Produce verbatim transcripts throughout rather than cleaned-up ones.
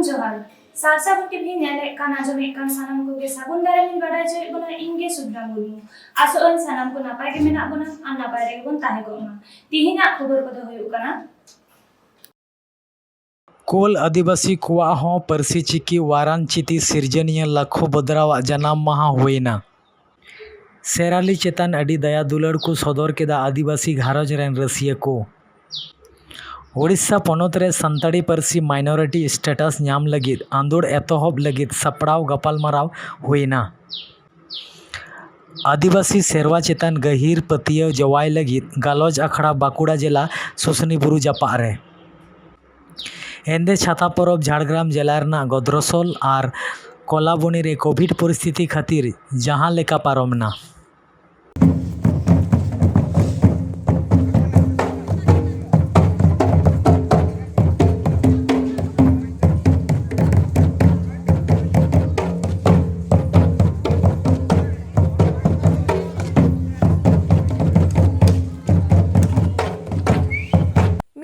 ᱡᱚᱦᱟᱨ᱾ ᱥᱟᱨᱥᱟᱜᱩᱱ ᱴᱤᱵᱷᱤ ᱧᱮᱞᱮᱫ ᱠᱟᱱ, ᱟᱸᱡᱚᱢᱮᱫ ᱠᱟᱱ ᱥᱟᱱᱟᱢ ᱠᱚᱜᱮ ᱥᱟᱹᱜᱩᱱ ᱫᱟᱨᱟᱢ ᱤᱧ ᱵᱟᱰᱟᱭ ᱦᱚᱪᱚᱭᱮᱫ ᱵᱚᱱᱟ, ᱤᱧ ᱜᱮ ᱥᱩᱵᱷᱨᱟ ᱢᱩᱨᱢᱩ᱾ ᱟᱥᱚᱜ ᱟᱹᱧ ᱥᱟᱱᱟᱢ ᱠᱚ ᱱᱟᱯᱟᱭ ᱜᱮ ᱢᱮᱱᱟᱜ ᱵᱚᱱᱟ ᱟᱨ ᱱᱟᱯᱟᱭ ᱨᱮᱜᱮ ᱵᱚᱱ ᱛᱟᱦᱮᱸ ᱠᱚᱜ ᱢᱟ᱾ ᱛᱤᱦᱤᱧᱟᱜ ᱠᱷᱚᱵᱚᱨ ᱠᱚᱫᱚ ᱦᱩᱭᱩᱜ ᱠᱟᱱᱟ᱾ ᱠᱳᱞ ᱟᱹᱫᱤᱵᱟᱹᱥᱤ ᱠᱚᱣᱟᱜ ᱦᱚᱸ ᱯᱟᱹᱨᱥᱤ ᱪᱤᱠᱤ ᱣᱟᱨᱟᱱ ᱪᱤᱛᱤ ᱥᱤᱨᱡᱚᱱᱤᱭᱟᱹ ᱞᱟᱠᱷᱚ ᱵᱚᱫᱽᱨᱟᱣᱟᱜ ᱡᱟᱱᱟᱢ ᱢᱟᱦᱟ ᱦᱩᱭᱮᱱᱟ᱾ ᱥᱮᱨᱟᱞᱤ ᱪᱮᱛᱟᱱ ᱟᱹᱰᱤ ᱫᱟᱭᱟ ᱫᱩᱞᱟᱹᱲ ᱠᱚ ᱥᱚᱫᱚᱨ ᱠᱮᱫᱟ ᱟᱹᱫᱤᱵᱟᱹᱥᱤ ᱜᱷᱟᱨᱚᱸᱡᱽ ᱨᱮᱱ ᱨᱟᱹᱥᱤᱭᱟᱹ ᱠᱚ᱾ ᱳᱰᱤᱥᱟ ᱯᱚᱱᱚᱛ ᱨᱮ ᱥᱟᱱᱛᱟᱲᱤ ᱯᱟᱹᱨᱥᱤ minority status ᱧᱟᱢ ᱞᱟᱹᱜᱤᱫ ᱟᱸᱫᱳᱲ ᱮᱛᱚᱦᱚᱵ ᱞᱟᱹᱜᱤᱫ ᱥᱟᱯᱲᱟᱣ ᱜᱟᱯᱟᱞᱢᱟᱨᱟᱣ ᱦᱩᱭᱮᱱᱟ᱾ ᱟᱹᱫᱤᱵᱟᱹᱥᱤ ᱥᱮᱨᱣᱟ ᱪᱮᱛᱟᱱ ᱜᱟᱹᱦᱤᱨ ᱯᱟᱹᱛᱭᱟᱹᱣ ᱡᱚᱣᱟᱭ ᱞᱟᱹᱜᱤᱫ ᱜᱟᱞᱚᱪ ᱟᱠᱷᱲᱟ ᱵᱟᱸᱠᱩᱲᱟ ᱡᱮᱞᱟ ᱥᱩᱥᱱᱤ ᱵᱩᱨᱩ ᱡᱟᱯᱟᱜ ᱨᱮ᱾ ᱮᱱᱫᱮ ᱪᱷᱟᱛᱟ ᱯᱚᱨᱚᱵᱽ ᱡᱷᱟᱲᱜᱨᱟᱢ ᱡᱮᱞᱟ ᱨᱮᱱᱟᱜ ᱜᱚᱫᱽᱨᱚᱥᱚᱞ ᱟᱨ ᱠᱚᱞᱟᱵᱚᱱᱤ ᱨᱮ ᱠᱳᱵᱷᱤᱰ ᱯᱚᱨᱤᱥᱛᱷᱤᱛᱤ ᱠᱷᱟᱹᱛᱤᱨ ᱡᱟᱦᱟᱸ ᱞᱮᱠᱟ ᱯᱟᱨᱚᱢ ᱮᱱᱟ᱾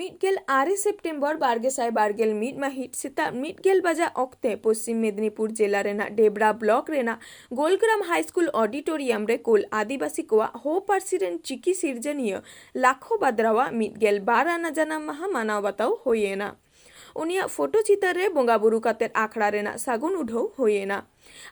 ᱢᱤᱫ ᱜᱮᱞ ᱟᱨᱮ ᱥᱮᱯᱴᱮᱢᱵᱚᱨ ᱵᱟᱨ ᱜᱮᱥᱟᱭ ᱵᱟᱨ ᱜᱮᱞ ᱢᱤᱫ ᱢᱟᱹᱦᱤᱛ ᱥᱮᱛᱟᱜ ᱢᱤᱫ ᱜᱮᱞ ᱵᱟᱡᱟᱜ ᱚᱠᱛᱮ ᱯᱚᱥᱪᱤᱢ ᱢᱮᱫᱽᱱᱤᱯᱩᱨ ᱡᱮᱞᱟ ᱨᱮᱱᱟᱜ ᱰᱮᱵᱽᱨᱟ ᱵᱞᱚᱠ ᱨᱮᱱᱟᱜ ᱜᱳᱞᱜᱨᱟᱢ ᱦᱟᱭ ᱥᱠᱩᱞ ᱚᱰᱤᱴᱳᱨᱤᱭᱟᱢ ᱨᱮ ᱠᱳᱞ ᱟᱹᱫᱤᱵᱟᱹᱥᱤ ᱠᱚᱣᱟᱜ ᱦᱳ ᱯᱟᱹᱨᱥᱤ ᱨᱮᱱ ᱪᱤᱠᱤ ᱥᱤᱨᱡᱚᱱᱤᱭᱟᱹ ᱞᱟᱠᱷᱚ ᱵᱟᱫᱽᱨᱟᱣᱟᱜ ᱢᱤᱫ ᱜᱮᱞ ᱵᱟᱨ ᱟᱱᱟ ᱡᱟᱱᱟᱢ ᱢᱟᱦᱟ ᱢᱟᱱᱟᱣ ᱵᱟᱛᱟᱣ ᱦᱩᱭ ᱮᱱᱟ᱾ ᱩᱱᱤᱭᱟᱜ ᱯᱷᱳᱴᱳ ᱪᱤᱛᱟᱹᱨ ᱨᱮ ᱵᱚᱸᱜᱟ ᱵᱩᱨᱩ ᱠᱟᱛᱮ ᱟᱠᱷᱲᱟ ᱨᱮᱱᱟᱜ ᱥᱟᱹᱜᱩᱱ ᱩᱰᱷᱟᱹᱣ ᱦᱩᱭ ᱮᱱᱟ᱾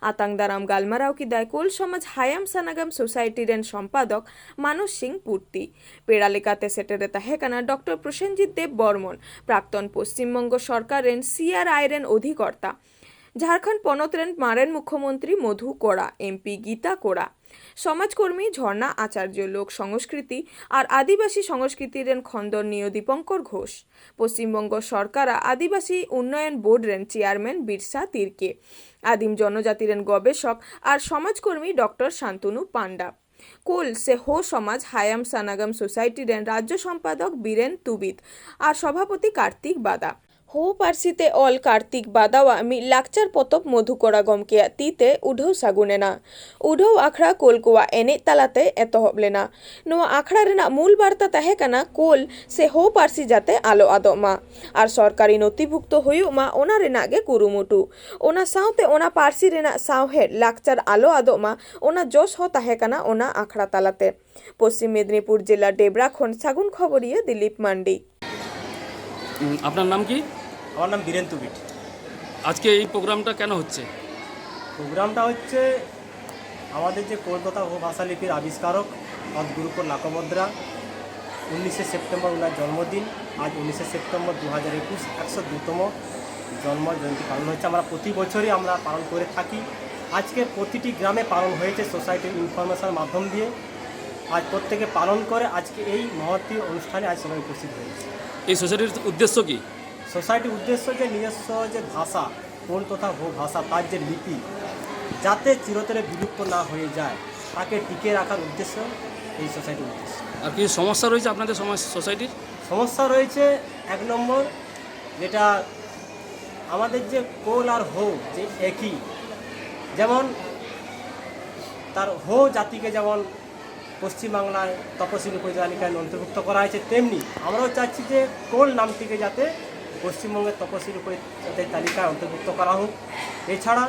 ᱟᱛᱟᱝ ᱫᱟᱨᱟᱢ ᱜᱟᱞᱢᱟᱨᱟᱣ ᱠᱮᱫᱟᱭ ᱠᱳᱞ ᱥᱚᱢᱟᱡᱽ ᱦᱟᱭᱟᱢ ᱥᱟᱱᱟᱜᱟᱢ ᱥᱳᱥᱟᱭᱴᱤ ᱨᱮᱱ ᱥᱚᱢᱯᱟᱫᱚᱠ ᱢᱟᱱᱚᱥ ᱥᱤᱝ ᱯᱩᱨᱛᱤ᱾ ᱯᱮᱲᱟ ᱞᱮᱠᱟᱛᱮ ᱥᱮᱴᱮᱨ ᱮ ᱛᱟᱦᱮᱸ ᱠᱟᱱᱟ ᱰᱚᱠᱴᱚᱨ ᱯᱨᱚᱥᱮᱱᱡᱤᱛ ᱫᱮᱵ ᱵᱚᱨᱢᱚᱱ, ᱯᱨᱟᱠᱛᱚᱱ ᱯᱚᱥᱪᱤᱢ ᱵᱚᱝᱜᱚ ᱥᱚᱨᱠᱟᱨ ᱨᱮᱱ ᱥᱤ ᱟᱨ ᱟᱭ ᱨᱮᱱ ᱚᱫᱷᱤᱠᱚᱨᱛᱟ, ᱡᱷᱟᱲᱠᱷᱚᱸᱰ ᱯᱚᱱᱚᱛ ᱨᱮᱱ ᱢᱟᱨᱮᱱ ᱢᱩᱠᱷᱭᱚᱢᱚᱱᱛᱨᱤ ᱢᱚᱫᱷᱩ ᱠᱚᱲᱟ, ᱮᱢ ᱯᱤ ᱜᱤᱛᱟ ᱠᱚᱲᱟ, ᱥᱚᱢᱟᱡᱽ ᱠᱚᱨᱢᱤ ᱡᱷᱚᱨᱱᱟ ᱟᱪᱟᱨᱡᱚ, ᱞᱳᱠ ᱥᱚᱝᱥᱠᱨᱤᱛᱤ ᱟᱨ ᱟᱹᱫᱤᱵᱟᱹᱥᱤ ᱥᱚᱝᱥᱠᱨᱤᱛᱤ ᱨᱮᱱ ᱠᱷᱚᱸᱫᱚᱱᱤᱭᱟᱹ ᱫᱤᱯᱚᱝᱠᱚᱨ ᱜᱷᱳᱥ, ᱯᱚᱥᱪᱤᱢ ᱵᱚᱝᱜᱚ ᱥᱚᱨᱠᱟᱨᱟᱜ ᱟᱹᱫᱤᱵᱟᱹᱥᱤ ᱩᱱᱱᱚᱭᱚᱱ ᱵᱳᱨᱰ ᱨᱮᱱ ᱪᱮᱭᱟᱨᱢᱮᱱ ᱵᱤᱨᱥᱟ ᱛᱤᱨᱠᱮ, ᱟᱹᱫᱤᱢ ᱡᱚᱱᱚᱡᱟᱹᱛᱤ ᱨᱮᱱ ᱜᱚᱵᱮᱥᱚᱠ ᱟᱨ ᱥᱚᱢᱟᱡᱽ ᱠᱚᱨᱢᱤ ᱰᱚᱠᱴᱚᱨ ᱥᱟᱱᱛᱚᱱᱩ ᱯᱟᱱᱰᱟ᱾ ᱠᱳᱞ ᱥᱮ ᱦᱳ ᱥᱚᱢᱟᱡᱽ ᱦᱟᱭᱟᱢ ᱥᱟᱱᱟᱜᱟᱢ ᱥᱳᱥᱟᱭᱴᱤ ᱨᱮᱱ ᱨᱟᱡᱽᱡᱚ ᱥᱚᱢᱯᱟᱫᱚᱠ ᱵᱤᱨᱮᱱ ᱛᱩᱵᱤᱫ ᱟᱨ ᱥᱚᱵᱷᱟᱯᱚᱛᱤ ᱠᱟᱨᱛᱤᱠ ᱵᱟᱫᱟ᱾ ᱦᱳ ᱯᱟᱹᱨᱥᱤ ᱛᱮ ᱚᱞ ᱠᱟᱨᱛᱤᱠ ᱵᱟᱫᱟᱣᱟᱜ ᱢᱤᱫ ᱞᱟᱠᱪᱟᱨ ᱯᱚᱛᱚᱵ ᱢᱚᱫᱷᱩᱠᱚᱨᱟ ᱜᱚᱢᱠᱮᱭᱟᱜ ᱛᱤ ᱛᱮ ᱩᱰᱷᱟᱹᱣ ᱥᱟᱹᱜᱩᱱ ᱮᱱᱟ᱾ ᱩᱰᱷᱟᱹᱣ ᱟᱠᱷᱲᱟ ᱠᱳᱞ ᱠᱚᱣᱟᱜ ᱮᱱᱮᱡ ᱛᱟᱞᱟᱛᱮ ᱮᱛᱚᱦᱚᱵ ᱞᱮᱱᱟ᱾ ᱱᱚᱣᱟ ᱟᱠᱷᱲᱟ ᱨᱮᱱᱟᱜ ᱢᱩᱞ ᱵᱟᱨᱛᱟ ᱛᱟᱦᱮᱸ ᱠᱟᱱᱟ ᱠᱳᱞ ᱥᱮ ᱦᱳ ᱯᱟᱹᱨᱥᱤ ᱡᱟᱛᱮ ᱟᱞᱚ ᱟᱫᱚᱜ ᱢᱟ ᱟᱨ ᱥᱚᱨᱠᱟᱨᱤ ᱱᱚᱛᱷᱤᱵᱷᱩᱠᱛᱚ ᱦᱩᱭᱩᱜ ᱢᱟ, ᱚᱱᱟ ᱨᱮᱱᱟᱜ ᱜᱮ ᱠᱩᱨᱩᱢᱩᱴᱩ᱾ ᱚᱱᱟ ᱥᱟᱶᱛᱮ ᱚᱱᱟ ᱯᱟᱹᱨᱥᱤ ᱨᱮᱱᱟᱜ ᱥᱟᱶᱦᱮᱫ ᱞᱟᱠᱪᱟᱨ ᱟᱞᱚ ᱟᱫᱚᱜ ᱢᱟ, ᱚᱱᱟ ᱡᱚᱥ ᱦᱚᱸ ᱛᱟᱦᱮᱸ ᱠᱟᱱᱟ ᱚᱱᱟ ᱟᱠᱷᱲᱟ ᱛᱟᱞᱟᱛᱮ᱾ ᱯᱚᱥᱪᱤᱢ ᱢᱮᱫᱽᱱᱤᱯᱩᱨ ᱡᱮᱞᱟ ᱰᱮᱵᱽᱨᱟ ᱠᱷᱚᱱ ᱥᱟᱹᱜᱩᱱ ᱠᱷᱚᱵᱚᱨᱤᱭᱟᱹ ᱫᱤᱞᱤᱯ ᱢᱟᱱᱰᱤ᱾ হুম, আপনার নাম কি? আমার নাম বীরেন তুবিট। আজকে এই প্রোগ্রামটা কেন হচ্ছে? প্রোগ্রামটা হচ্ছে আমাদের যে কলকাতা উপভাষা লিপির আবিষ্কারক সদ্গুরুকুল লাকবদ্রা, উনিশে সেপ্টেম্বর ওনার জন্মদিন। আজ উনিশে সেপ্টেম্বর দু হাজার একুশ, একশো দুতম জন্ম জয়ন্তী পালন হচ্ছে। আমরা প্রতি বছরই আমরা পালন করে থাকি। আজকে প্রতিটি গ্রামে পালন হয়েছে সোসাইটির ইনফরমেশন মাধ্যম দিয়ে। আজ প্রত্যেকে পালন করে আজকে এই মহতী অনুষ্ঠানে আজ সবাই উপস্থিত হয়েছে। এই সোসাইটির উদ্দেশ্য কি? সোসাইটির উদ্দেশ্য যে নিজস্ব যে ভাষা, কোন তথা হো ভাষা, তার যে লিপি, যাতে চিরতরে বিলুপ্ত না হয়ে যায়, তাকে টিকে রাখার উদ্দেশ্য এই সোসাইটির উদ্দেশ্য। আর কিছু সমস্যা রয়েছে আপনাদের সমাজ সোসাইটির? সমস্যা রয়েছে এক নম্বর, যেটা আমাদের যে কোল আর হো যে একই, যেমন তার হো জাতিকে যেমন পশ্চিমবাংলায় তপশিলি উপজাতি তালিকায় অন্তর্ভুক্ত করা হয়েছে, তেমনি আমরাও চাচ্ছি যে কোল নামটিকে যাতে পশ্চিমবঙ্গের তপশিলি উপজাতি তালিকায় অন্তর্ভুক্ত করা হোক। এছাড়া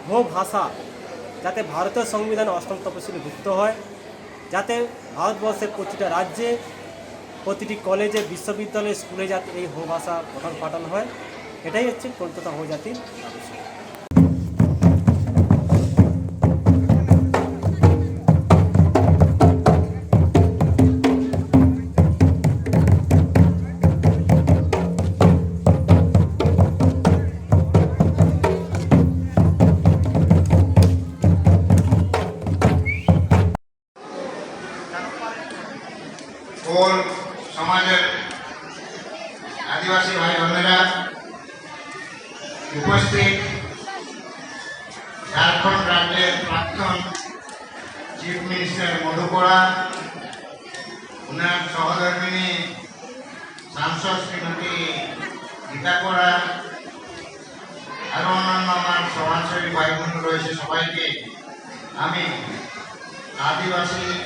হো ভাষা যাতে ভারতীয় সংবিধানে অষ্টম তপশিলিভুক্ত হয়, যাতে ভারতবর্ষের প্রতিটা রাজ্যে, প্রতিটি কলেজে, বিশ্ববিদ্যালয়ে, স্কুলে যাতে এই হো ভাষা পঠন পাঠন হয়, এটাই হচ্ছে কলকাতা হো জাতির আদর্শ। কোল সমাজের আদিবাসী ভাই বোনেরা, উপস্থিত ঝাড়খণ্ড রাজ্যের প্রাক্তন চিফ মিনিস্টার মধুকরা, ওনার সহধর্মিনী সাংসদ শ্রীমতী লেখাপড়া আর অন্যান্য আমার সমাজসেবী ভাই বোন রয়েছে, সবাইকে আমি আদিবাসী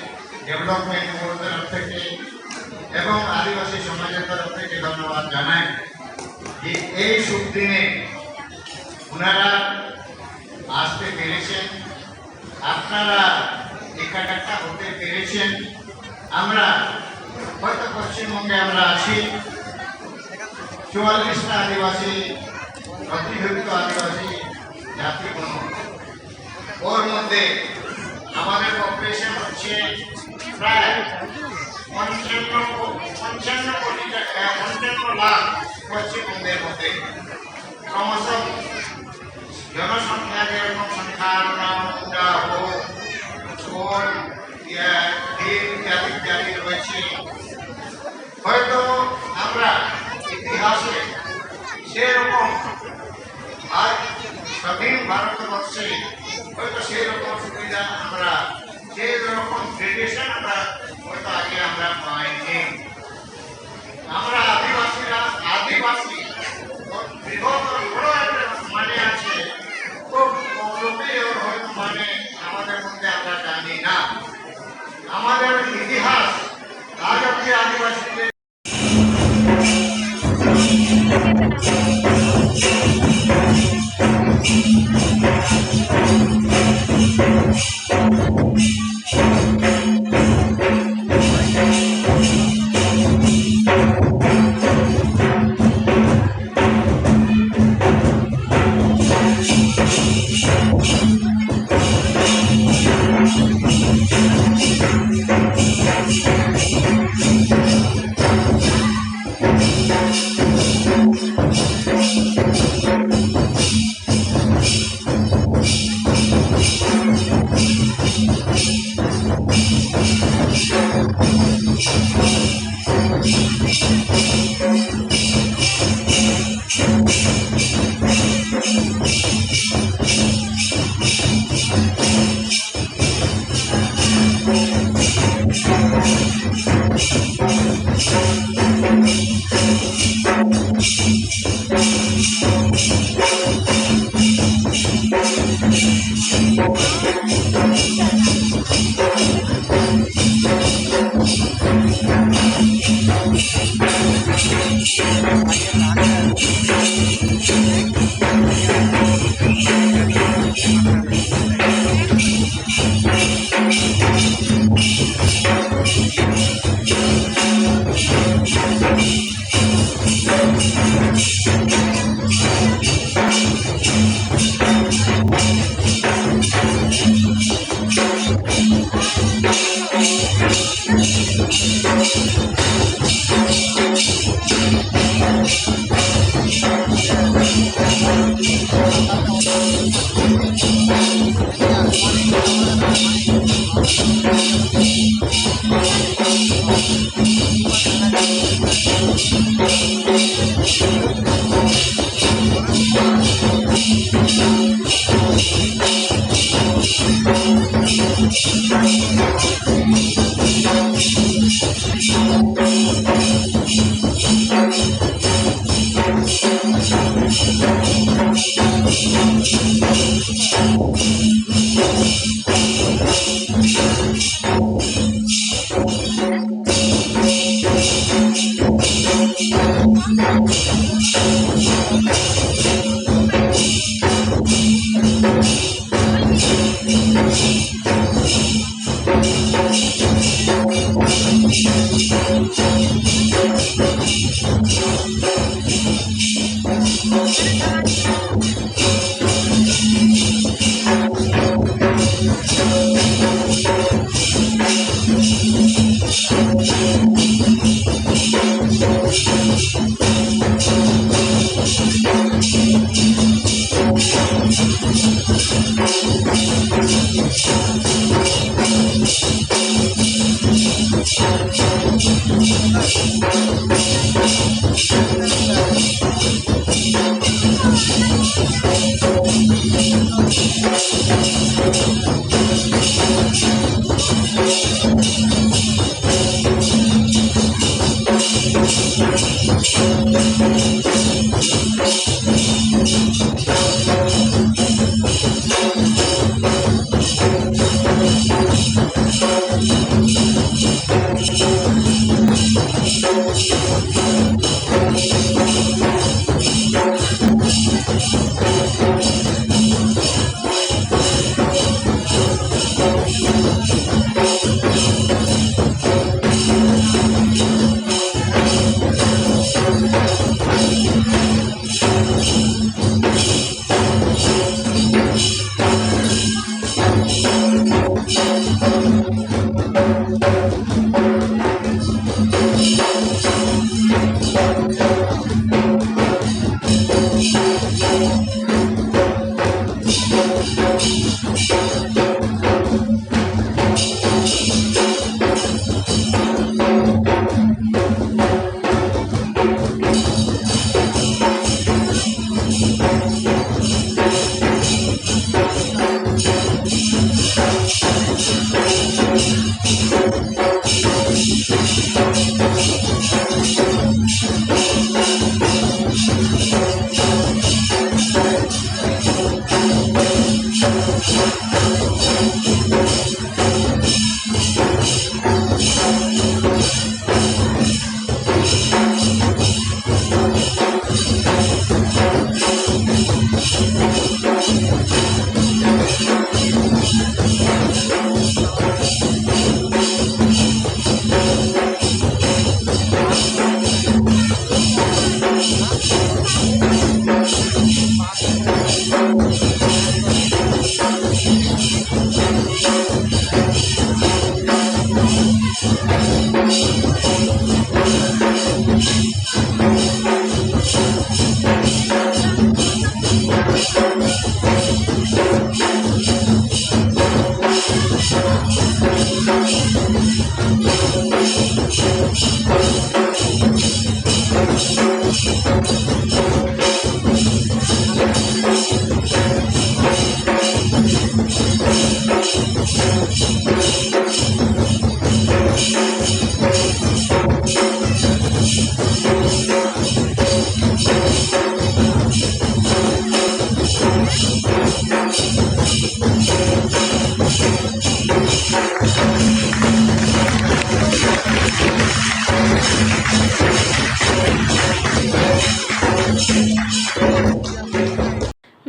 ডেভেলপমেন্ট বোর্ড তরফ থেকে এবং আদিবাসী সমাজের তরফ থেকে ধন্যবাদ জানাই যে এই শুভ দিনে ওনারা আসতে পেরেছেন, আপনারা একাকারটা হতে পেরেছেন। আমরা হয়তো পশ্চিমবঙ্গে আমরা আছি চুয়াল্লিশটা আদিবাসী, অতিভুক্ত আদিবাসী জাতি কোনো, ওর মধ্যে আমাদের পপুলেশন হচ্ছে প্রায় পঞ্চান্ন কো- পঞ্চান্ন কোটি টাকা, পঞ্চান্ন লাখ পশ্চিমবঙ্গের মধ্যে। ক্রমশ জনসংখ্যা যেরকম সংখ্যা, মুন্ডা, হো, কোন, ইয়া, ভীল ইত্যাদি ইত্যাদি রয়েছে। হয়তো আমরা ইতিহাসে সেরকম, আর স্বাধীন ভারতবর্ষে হয়তো সেরকম সুবিধা আমরা, সেরকম ট্রেডিশন আমরা হয়তো আগে আমরা পাইনি। আমরা আদিবাসীরা, আদিবাসী, বৃহত্তর বড় একটা মানে আছে, খুব কম লোকেই ওর হয়তো মানে আমাদের মধ্যে আমরা জানি না। আমাদের ইতিহাস আজ অব্দি আদিবাসীদের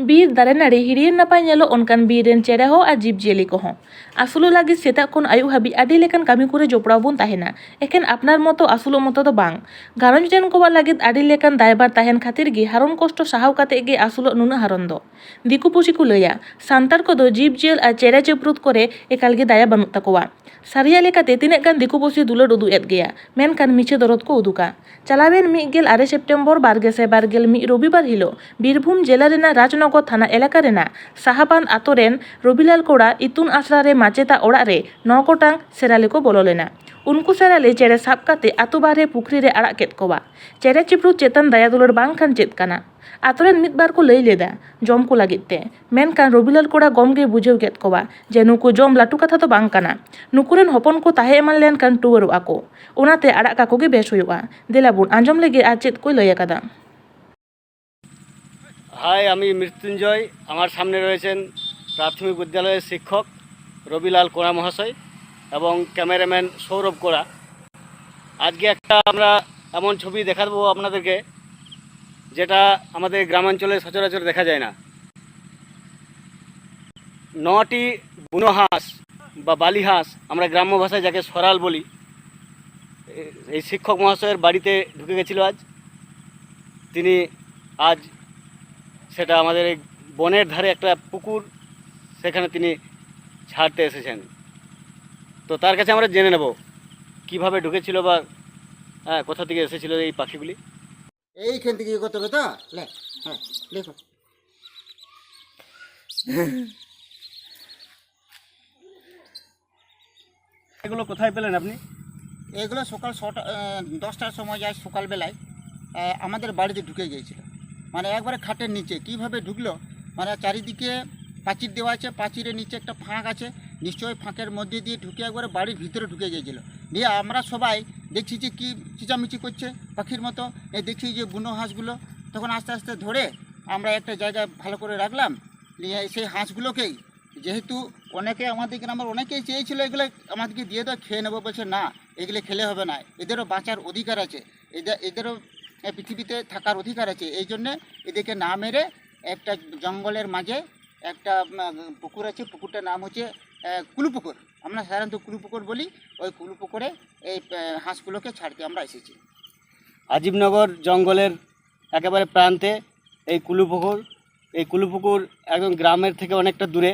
ᱵᱤᱨ ᱫᱟᱨᱮ ᱱᱟᱹᱲᱤ ᱦᱤᱨᱤᱭᱟᱹ ᱱᱟᱯᱟᱭ ᱧᱮᱞᱚᱜ ᱚᱱᱠᱟᱱ ᱵᱤᱨ ᱨᱮᱱ ᱪᱮᱬᱮ ᱦᱚᱸ ᱟᱨ ᱡᱤᱵᱽ ᱡᱤᱭᱟᱹᱞᱤ ᱠᱚᱦᱚᱸ᱾ ᱟᱹᱥᱩᱞᱚᱜ ᱞᱟᱹᱜᱤᱫ ᱥᱮᱛᱟᱜ ᱠᱷᱚᱱ ᱟᱹᱭᱩᱵ ᱦᱟᱹᱵᱤᱡ ᱟᱹᱰᱤ ᱞᱮᱠᱟᱱ ᱠᱟᱹᱢᱤ ᱠᱚᱨᱮ ᱡᱚᱯᱲᱟᱣ ᱵᱚᱱ ᱛᱟᱦᱮᱱᱟ᱾ ᱮᱠᱷᱮᱱ ᱟᱯᱱᱟᱨ ᱢᱚᱛᱚ ᱟᱹᱥᱩᱞᱚᱜ ᱢᱚᱛᱚ ᱫᱚ ᱵᱟᱝ, ᱜᱷᱟᱨᱚᱸᱡᱽ ᱨᱮᱱ ᱠᱚᱣᱟᱜ ᱞᱟᱹᱜᱤᱫ ᱟᱹᱰᱤ ᱞᱮᱠᱟᱱ ᱫᱟᱭᱵᱷᱟᱨ ᱛᱟᱦᱮᱱ ᱠᱷᱟᱹᱛᱤᱨ ᱜᱮ ᱦᱟᱨᱚᱱ ᱠᱚᱥᱴᱚ ᱥᱟᱦᱟᱣ ᱠᱟᱛᱮ ᱜᱮ ᱟᱹᱥᱩᱞᱚᱜ ᱱᱩᱱᱟᱹᱜ ᱦᱟᱨᱚᱱ ᱫᱚ᱾ ᱫᱤᱠᱩ ᱯᱩᱥᱤ ᱠᱚ ᱞᱟᱹᱭᱟ, ᱥᱟᱱᱛᱟᱲ ᱠᱚᱫᱚ ᱡᱤᱵᱽ ᱡᱤᱭᱟᱹᱞ ᱟᱨ ᱪᱮᱬᱮ ᱪᱤᱯᱨᱩᱫ ᱠᱚᱨᱮ ᱮᱠᱟᱞ ᱜᱮ ᱫᱟᱭᱟ ᱵᱟᱹᱱᱩᱜ ᱛᱟᱠᱚᱣᱟ᱾ ᱥᱟᱹᱨᱤᱭᱟᱜ ᱞᱮᱠᱟᱛᱮ ᱛᱤᱱᱟᱹᱜ ᱜᱟᱱ ᱫᱤᱠᱩ ᱯᱩᱥᱤ ᱫᱩᱞᱟᱹᱲ ᱩᱫᱩᱜ ᱮᱫ ᱜᱮᱭᱟ, ᱢᱮᱱᱠᱷᱟᱱ ᱢᱤᱪᱷᱟᱹ ᱫᱚᱨᱚᱫ ᱠᱚ ᱩᱫᱩᱜᱟ᱾ ᱪᱟᱞᱟᱣᱮᱱ ᱢᱤᱫ ᱜᱮᱞ ᱟᱨᱮ ᱥᱮᱯᱴᱮᱢᱵᱚᱨ ᱵᱟᱨ ᱜᱮᱥᱟᱭ ᱵᱟᱨ ᱜᱮᱞ ᱢᱤᱫ ᱨᱚᱵᱤᱵᱟᱨ ᱦᱤᱞᱳᱜ ᱵᱤᱨᱵᱷᱩᱢ ᱡᱮᱞᱟ ᱨᱮᱱᱟᱜ ᱨᱟᱡᱽᱱᱚᱜᱚᱨ ᱛᱷᱟᱱᱟ ᱮᱞᱟᱠᱟ ᱨᱮᱱᱟᱜ ᱥᱟᱦᱟᱵᱟᱸᱫ ᱟᱛᱳ ᱨᱮᱱ ᱨᱚᱵᱤᱞᱟᱞ ᱠᱚᱲᱟ ᱤᱛᱩᱱ ᱟᱥᱲᱟ ᱨᱮ ᱢᱟᱪᱮᱛᱟᱜ ᱚᱲᱟᱜ ᱨᱮ ᱱᱚ ᱜᱚᱴᱟᱝ ᱥᱮᱨᱟᱞᱤ ᱠᱚ ᱵᱚᱞᱚ ᱞᱮᱱᱟ᱾ ᱩᱱᱠᱩ ᱥᱮᱨᱟᱞᱤ ᱪᱮᱬᱮ ᱥᱟᱵ ᱠᱟᱛᱮ ᱟᱛᱳ ᱵᱟᱦᱨᱮ ᱯᱩᱠᱷᱨᱤ ᱨᱮ ᱟᱲᱟᱜ ᱠᱮᱫ ᱠᱚᱣᱟ᱾ ᱪᱮᱬᱮ ᱪᱤᱯᱨᱩᱫ ᱪᱮᱛᱟᱱ ᱫᱟᱭᱟ ᱫᱩᱞᱟᱹᱲ ᱵᱟᱝ ᱠᱷᱟᱱ ᱪᱮᱫ ᱠᱟᱱᱟ? ᱟᱛᱳ ᱨᱮᱱ ᱢᱤᱫ ᱵᱟᱨ ᱠᱚ ᱞᱟᱹᱭ ᱞᱮᱫᱟ ᱡᱚᱢ ᱠᱚ ᱞᱟᱹᱜᱤᱫ ᱛᱮ, ᱢᱮᱱᱠᱷᱟᱱ ᱨᱚᱵᱤᱞᱟᱞ ᱠᱚᱲᱟ ᱜᱚᱢ ᱜᱮ ᱵᱩᱡᱷᱟᱹᱣ ᱠᱮᱫ ᱠᱚᱣᱟ ᱡᱮ ᱱᱩᱠᱩ ᱡᱚᱢ ᱞᱟᱹᱴᱩ ᱠᱟᱛᱷᱟ ᱫᱚ ᱵᱟᱝ ᱠᱟᱱᱟ᱾ ᱱᱩᱠᱩ ᱨᱮᱱ ᱦᱚᱯᱚᱱ ᱠᱚ ᱛᱟᱦᱮᱸ ᱮᱢᱟᱱ ᱞᱮᱱᱠᱷᱟᱱ ᱴᱩᱣᱟᱹᱨᱚᱜᱼᱟ ᱠᱚ, ᱚᱱᱟᱛᱮ ᱟᱲᱟᱜ ᱠᱟᱠᱚ ᱜᱮ ᱵᱮᱥ ᱦᱩᱭᱩᱜᱼᱟ᱾ ᱫᱮᱞᱟ ᱵᱚᱱ ᱟᱸᱡᱚᱢ ᱞᱮᱜᱮ ᱟᱨ ᱪᱮᱫ ᱠᱚᱭ ᱞᱟᱹᱭ ᱟᱠᱟᱫᱟ᱾ হাই, আমি মৃত্যুঞ্জয়। আমার সামনে রয়েছেন প্রাথমিক বিদ্যালয়ের শিক্ষক রবিলাল কোড়া মহাশয় এবং ক্যামেরাম্যান সৌরভ কোড়া। আজকে একটা আমরা এমন ছবি দেখাবো আপনাদেরকে, যেটা আমাদের গ্রামাঞ্চলে সচরাচর দেখা যায় না। নটি বুনো হাঁস বা বালি হাঁস, আমরা গ্রাম্য ভাষায় যাকে সরাল বলি, এ- এই শিক্ষক মহাশয়ের বাড়িতে ঢুকে গেছিল আজ। তিনি আজ সেটা আমাদের এই বনের ধারে একটা পুকুর, সেখানে তিনি ছাড়তে এসেছেন। তো তার কাছে আমরা জেনে নেব কিভাবে ঢুকেছিল বা, হ্যাঁ, কোথা থেকে এসেছিল এই পাখিগুলি। এইখান থেকে ইয়ে করতে হবে তো। লে, হ্যাঁ, লেখো। এগুলো কোথায় পেলেন আপনি? এগুলো সকাল ছটা আহ, দশটার সময় যায় সকালবেলায় আহ, আমাদের বাড়িতে ঢুকে গিয়েছিল। মানে একবারে খাটের নিচে কিভাবে ঢুকলো, মানে চারিদিকে পাঁচির দেওয়া আছে, পাঁচিরের নিচে একটা ফাঁক আছে, নিশ্চয়ই ফাঁকের মধ্যে দিয়ে ঢুকে একবারে বাড়ির ভিতরে ঢুকে গিয়েছিল। দিয়ে আমরা সবাই দেখছি যে কি চিচামিচি করছে পাখির মতো। এই দেখছি যে বুনো হাঁসগুলো, তখন আস্তে আস্তে ধরে আমরা একটা জায়গায় ভালো করে রাখলাম। নিয়ে সেই হাঁসগুলোকেই, যেহেতু অনেকে আমাদের গ্রামের অনেকেই চেয়েছিল এগুলো আমাদেরকে দিয়ে দাও, খেয়ে নেবো, বলছে না, এগুলো খেলে হবে না, এদেরও বাঁচার অধিকার আছে, এদের এদেরও আহ, পৃথিবীতে থাকার অধিকার আছে। এই জন্যে এদেরকে না মেরে একটা জঙ্গলের মাঝে একটা উম, পুকুর আছে। পুকুরটার নাম হচ্ছে আহ, কুলু পুকুর। আমরা সাধারণত কুলু পুকুর বলি। ওই কুলু পুকুরে এই আহ, হাঁসগুলোকে ছাড়তে আমরা এসেছি। আজিমনগর জঙ্গলের একেবারে প্রান্তে এই কুলু পুকুর। এই কুলু পুকুর একদম গ্রামের থেকে অনেকটা দূরে,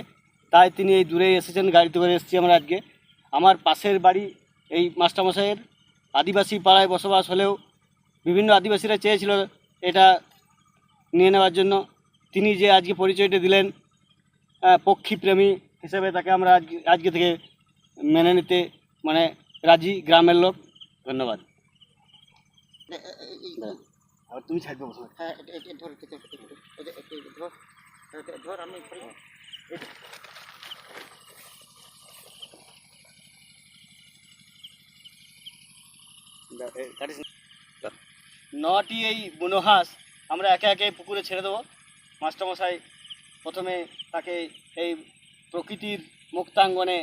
তাই তিনি এই দূরে এসেছেন, গাড়িতে করে এসেছি আমরা আজকে। আমার পাশের বাড়ি এই মাস্টারমশাইয়ের। আদিবাসী পাড়ায় বসবাস হলেও বিভিন্ন আদিবাসীরা চেয়েছিল এটা নিয়ে নেওয়ার জন্য। তিনি যে আজকে পরিচয়টা দিলেন, আহ, পক্ষীপ্রেমী হিসেবে, তাকে আমরা আজকে আজকে থেকে মেনে নিতে, মানে, রাজি গ্রামের লোক। ধন্যবাদ। এ, এ, এ, এই, আর তুমি ছাড়বে বসো। হ্যাঁ, এটা, এটা ধর, এটা ধর, এটা ধর, এটা ধর, এটা ধর, আমি ধরি। নটি এই বুনো হাঁস আমরা একে একে পুকুরে ছেড়ে দেবো। মাস্টারমশাই প্রথমে তাকে এই প্রকৃতির মুক্তাঙ্গনে,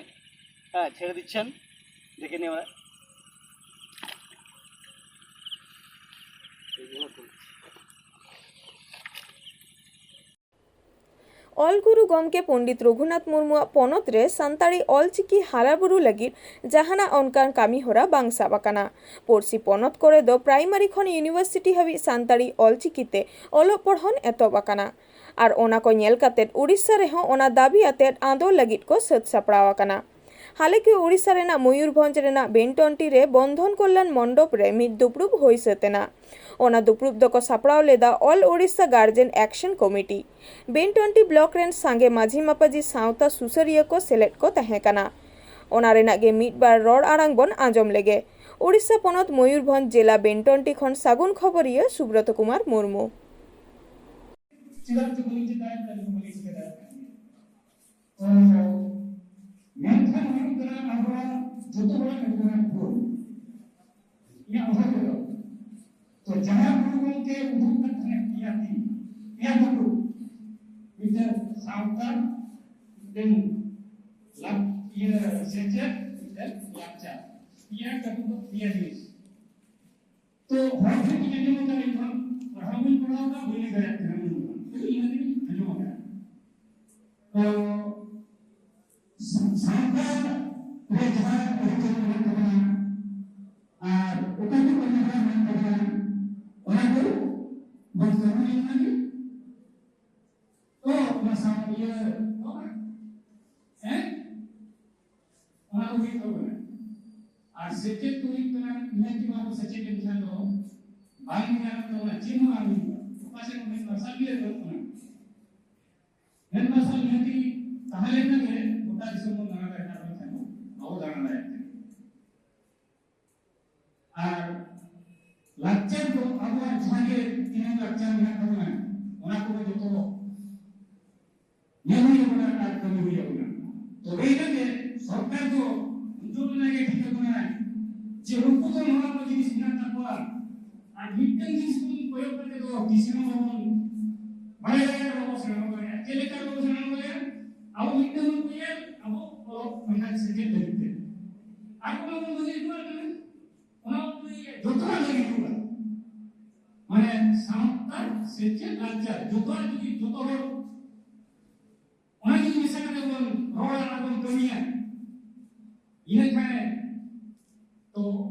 হ্যাঁ, ছেড়ে দিচ্ছেন। দেখে নিই আমরা। ᱚᱞ ᱜᱩᱨᱩ ᱜᱚᱢᱠᱮ ᱯᱚᱱᱰᱤᱛ ᱨᱚᱜᱷᱩᱱᱟᱛᱷ ᱢᱩᱨᱢᱩᱣᱟᱜ ᱯᱚᱱᱚᱛ ᱨᱮ ᱥᱟᱱᱛᱟᱲᱤ ᱚᱞᱪᱤᱠᱤ ᱦᱟᱨᱟᱵᱩᱨᱩ ᱞᱟᱹᱜᱤᱫ ᱡᱟᱦᱟᱱᱟᱜ ᱚᱱᱠᱟᱱ ᱠᱟᱹᱢᱤ ᱦᱚᱨᱟ ᱵᱟᱝ ᱥᱟᱵ ᱟᱠᱟᱱᱟ᱾ ᱯᱟᱹᱨᱥᱤ ᱯᱚᱱᱚᱛ ᱠᱚᱨᱮ ᱫᱚ ᱯᱨᱟᱭᱢᱟᱨᱤ ᱠᱷᱚᱱ ᱤᱭᱩᱱᱤᱵᱷᱟᱨᱥᱤᱴᱤ ᱦᱟᱹᱵᱤᱡ ᱥᱟᱱᱛᱟᱲᱤ ᱚᱞᱪᱤᱠᱤ ᱛᱮ ᱚᱞᱚᱜ ᱯᱚᱲᱦᱚᱱ ᱮᱛᱚᱦᱚᱵ ᱟᱠᱟᱱᱟ᱾ ᱟᱨ ᱚᱱᱟ ᱠᱚ ᱧᱮᱞ ᱠᱟᱛᱮ ᱩᱲᱤᱥᱥᱟ ᱨᱮᱦᱚᱸ ᱚᱱᱟ ᱫᱟᱹᱵᱤ ᱟᱛᱮ ᱟᱸᱫᱳᱲ ᱞᱟᱹᱜᱤᱫ ᱠᱚ ᱥᱟᱹᱛ ᱥᱟᱯᱲᱟᱣ ᱟᱠᱟᱱᱟ᱾ ᱦᱟᱞᱮ ᱜᱮ ᱩᱲᱤᱥᱥᱟ ᱨᱮᱱᱟᱜ ᱢᱚᱭᱩᱨᱵᱷᱚᱸᱡᱽ ᱨᱮᱱᱟᱜ ᱵᱮᱱᱴᱚᱱᱴᱤ ᱨᱮ ᱵᱚᱱᱫᱷᱚᱱ ᱠᱚᱞᱭᱟᱱ ᱢᱚᱱᱰᱚᱯ ᱨᱮ ᱢᱤᱫ ᱫᱩᱯᱲᱩᱵ ᱦᱩᱭ ᱥᱟᱹᱛ ᱮᱱᱟ᱾ ᱚᱱᱟ ᱫᱩᱯᱲᱩᱵ ᱫᱚᱠᱚ ᱥᱟᱯᱲᱟᱣ ᱞᱮᱫᱟ all Odisha guardian action committee. Betnoti block ᱨᱮᱱ ᱥᱟᱸᱜᱮ ᱢᱟᱹᱡᱷᱤ ᱢᱟᱯᱟᱡᱤ ᱥᱟᱶᱛᱟ ᱥᱩᱥᱟᱹᱨᱤᱭᱟᱹ ᱠᱚ ᱥᱮᱞᱮᱫ ᱠᱚ ᱛᱟᱦᱮᱸ ᱠᱟᱱᱟ᱾ ᱚᱱᱟ ᱨᱮᱱᱟᱜ ᱜᱮ ᱢᱤᱫ ᱵᱟᱨ ᱨᱚᱲ ᱟᱲᱟᱝ ᱵᱚᱱ ᱟᱸᱡᱚᱢ ᱞᱮᱜᱮ᱾ ᱳᱰᱤᱥᱟ ᱯᱚᱱᱚᱛ ᱢᱚᱭᱩᱨᱵᱷᱚᱸᱡᱽ ᱡᱮᱞᱟ ᱵᱮᱱᱴᱚᱱᱴᱤ ᱠᱷᱚᱱ ᱥᱟᱹᱜᱩᱱ ᱠᱷᱚᱵᱚᱨᱤᱭᱟᱹ ᱥᱩᱵᱨᱚᱛ ᱠᱩᱢᱟᱨ ᱢᱩᱨᱢᱩ᱾ ᱪᱮᱫᱟᱜ ᱪᱚ ᱵᱟᱹᱞᱤᱧ ᱪᱮᱫ ᱫᱟᱲᱮᱭᱟᱜ ᱠᱟᱱᱟ, ᱵᱟᱹᱞᱤᱧ ᱪᱤᱠᱟᱹ ᱫᱟᱲᱮᱭᱟᱜ ᱠᱟᱱᱟ᱾ ᱛᱚ ᱢᱮᱱᱠᱷᱟᱱ ᱦᱩᱭᱩᱜ ᱠᱟᱱᱟ ᱟᱵᱚᱣᱟᱜ ᱡᱚᱛᱚ ᱦᱚᱲᱟᱜ ᱟᱹᱰᱤ ᱢᱟᱨᱟᱝ ᱵᱷᱩᱞ᱾ ᱤᱧᱟᱹᱜ ᱩᱭᱦᱟᱹᱨ ᱛᱮᱫᱚ, ᱛᱚ ᱡᱟᱦᱟᱸ ᱜᱩᱨᱩ ᱜᱚᱢᱠᱮ ᱩᱫᱩᱜ ᱠᱟᱫ ᱛᱟᱦᱮᱸᱫ ᱯᱮᱭᱟ ᱛᱤ, ᱯᱮᱭᱟ ᱠᱟᱹᱴᱩᱵ, ᱢᱤᱫᱴᱮᱱ ᱥᱟᱶᱛᱟ, ᱢᱤᱫᱴᱮᱱ ᱞᱟᱠ-, ᱤᱭᱟᱹ ᱥᱮᱪᱮᱫ, ᱢᱤᱫᱴᱮᱱ ᱞᱟᱠᱪᱟᱨ, ᱯᱮᱭᱟ ᱠᱟᱹᱴᱩᱵ ᱫᱚ ᱯᱮᱭᱟ ᱡᱤᱱᱤᱥ᱾ ᱛᱚ ᱦᱚᱲ ᱴᱷᱮᱱ ᱤᱧ ᱟᱸᱡᱚᱢ ᱟᱠᱟᱫ ᱢᱤᱫ ᱫᱷᱟᱣ, ᱯᱟᱲᱦᱟᱣ ᱵᱟᱹᱧ ᱯᱟᱲᱦᱟᱣ ᱟᱠᱟᱫ, ᱵᱟᱹᱧ ᱞᱟᱹᱭ ᱫᱟᱲᱮᱭᱟᱜ ᱠᱟᱱᱟ ᱩᱱᱟᱹᱜ ᱫᱚ᱾ ᱤᱱᱟᱹ ᱜᱮᱞᱤᱧ ᱟᱸᱡᱚᱢ ᱟᱠᱟᱫᱟ᱾ ᱛᱚ ᱥᱟ- ᱥᱟᱶᱛᱟ ᱨᱮ ᱡᱟᱦᱟᱸ ᱟᱹᱨᱤᱪᱟᱹᱞᱤ ᱢᱮᱱᱟᱜ ᱛᱟᱵᱚᱱᱟ ᱟᱨ ᱚᱠᱟ ᱠᱚ ᱠᱟᱹᱢᱤ ᱦᱚᱨᱟ ᱢᱮᱱᱟᱜ ᱛᱟᱵᱚᱱᱟ, ᱚᱱᱟ ᱠᱚ ᱵᱚᱱ ᱠᱟᱹᱢᱤ ᱞᱮᱱᱠᱷᱟᱱ ᱜᱮ ᱛᱚ ᱚᱱᱟ ᱥᱟᱶ ᱤᱭᱟᱹ ᱦᱮᱸ ᱚᱱᱟ ᱠᱚ ᱦᱩᱭᱩᱜ ᱛᱟᱵᱚᱱᱟ᱾ ᱟᱨ ᱥᱮᱪᱮᱫ ᱠᱚ ᱦᱩᱭᱩᱜ ᱠᱟᱱᱟ, ᱱᱤᱦᱟᱹᱛ ᱜᱮ ᱱᱚᱣᱟ ᱠᱚ ᱥᱮᱪᱮᱫ ᱞᱮᱱᱠᱷᱟᱱ ᱫᱚ ᱵᱟᱝ ᱧᱮᱞᱚᱜ ᱛᱟᱵᱚᱱᱟ, ᱪᱮᱫ ᱦᱚᱸ ᱵᱟᱝ ᱦᱩᱭᱩᱜᱼᱟ᱾ ᱚᱠᱟ ᱥᱮᱫ ᱦᱚᱸ ᱢᱮᱫ ᱢᱟᱨᱥᱟᱞ ᱜᱮ ᱧᱮᱞᱚᱜ ᱠᱟᱱᱟ᱾ ᱢᱮᱫ ᱢᱟᱨᱥᱟᱞ ᱱᱤᱦᱟᱹᱛ ᱜᱮ ᱛᱟᱦᱮᱸ ᱞᱮᱱᱠᱷᱟᱱ ᱜᱮ ᱜᱚᱴᱟ ᱫᱤᱥᱚᱢ ᱵᱚᱱ ᱫᱟᱬᱟ ᱫᱟᱲᱮᱭᱟᱜᱼᱟ, ᱟᱨ ᱵᱟᱝᱠᱷᱟᱱ ᱫᱚ ᱵᱟᱵᱚ ᱫᱟᱬᱟ ᱫᱟᱲᱮᱭᱟᱜ ᱠᱟᱱᱟ᱾ ᱟᱨ ᱞᱟᱠᱪᱟᱨ ᱫᱚ ᱟᱵᱚᱣᱟᱜ ᱡᱟᱦᱟᱸ ᱜᱮ ᱛᱤᱱᱟᱹᱜ ᱞᱟᱠᱪᱟᱨ ᱢᱮᱱᱟᱜ ᱛᱟᱵᱚᱱᱟ, ᱚᱱᱟ ᱠᱚᱫᱚ ᱡᱚᱛᱚ ᱧᱮᱞ ᱦᱩᱭ ᱟᱵᱚᱱᱟ ᱟᱨ ᱠᱟᱹᱢᱤ ᱦᱩᱭ ᱟᱵᱚᱱᱟ᱾ ᱛᱚᱵᱮ ᱮᱱᱟᱝ ᱜᱮ ᱥᱚᱨᱠᱟᱨ ᱫᱚ ᱩᱱᱠᱩ ᱚᱱᱟ ᱜᱮ ᱴᱷᱤᱠ ᱟᱠᱚ ᱠᱟᱱᱟᱭ ᱡᱮ ᱱᱩᱠᱩ ᱫᱚ ᱱᱚᱣᱟ ᱠᱚ ᱡᱤᱱᱤᱥ ᱢᱮᱱᱟᱜ ᱛᱟᱠᱚᱣᱟ᱾ ᱟᱨ ᱢᱤᱫᱴᱟᱝ ᱡᱤᱱᱤᱥ ᱵᱚᱱ ᱠᱚᱭᱚᱜ ᱠᱟᱛᱮ ᱫᱚ ᱛᱤᱥ ᱦᱚᱸ ᱵᱟᱵᱚᱱ ᱵᱟᱲᱟᱭ ᱫᱟᱲᱮᱭᱟᱜᱼᱟ, ᱵᱟᱵᱚᱱ ᱥᱮᱬᱟ ᱫᱟᱲᱮᱭᱟᱜᱼᱟ᱾ ᱪᱮᱫ ᱞᱮᱠᱟ ᱵᱟᱵᱚᱱ ᱥᱮᱬᱟ ᱫᱟᱲᱮᱭᱟᱜᱼᱟ? ᱟᱵᱚ ᱢᱤᱫᱴᱟᱝ ᱵᱚᱱ ᱠᱚᱭᱚᱜᱟ, ᱟᱵᱚ ᱚᱞᱚᱜ ᱯᱟᱲᱦᱟᱜ ᱥᱮᱪᱮᱫ ᱞᱟᱹᱜᱤᱫ ᱛᱮ᱾ ᱟᱨ ᱚᱱᱟ ᱵᱚᱱ ᱵᱟᱹᱜᱤ ᱦᱚᱴᱚ ᱠᱟᱜ ᱠᱟᱱᱟ᱾ ᱚᱱᱟ ᱡᱚᱛᱚᱣᱟᱜ ᱞᱟᱹᱜᱤᱫ ᱦᱩᱭᱩᱜᱼᱟ᱾ ᱢᱟᱱᱮ ᱥᱟᱶᱛᱟ, ᱥᱮᱪᱮᱫ, ᱞᱟᱠᱪᱟᱨ, ᱡᱚᱛᱚᱣᱟᱜ ᱡᱩᱫᱤ ᱡᱚᱛᱚ ᱦᱚᱲ ᱚᱱᱟ ᱡᱩᱫᱤ ᱢᱮᱥᱟ ᱠᱟᱛᱮ ᱵᱚᱱ ᱨᱚᱲᱟ ᱟᱨ ᱵᱚᱱ ᱠᱟᱹᱢᱤᱭᱟ, ᱤᱱᱟᱹ ᱠᱷᱟᱱ ᱛᱚ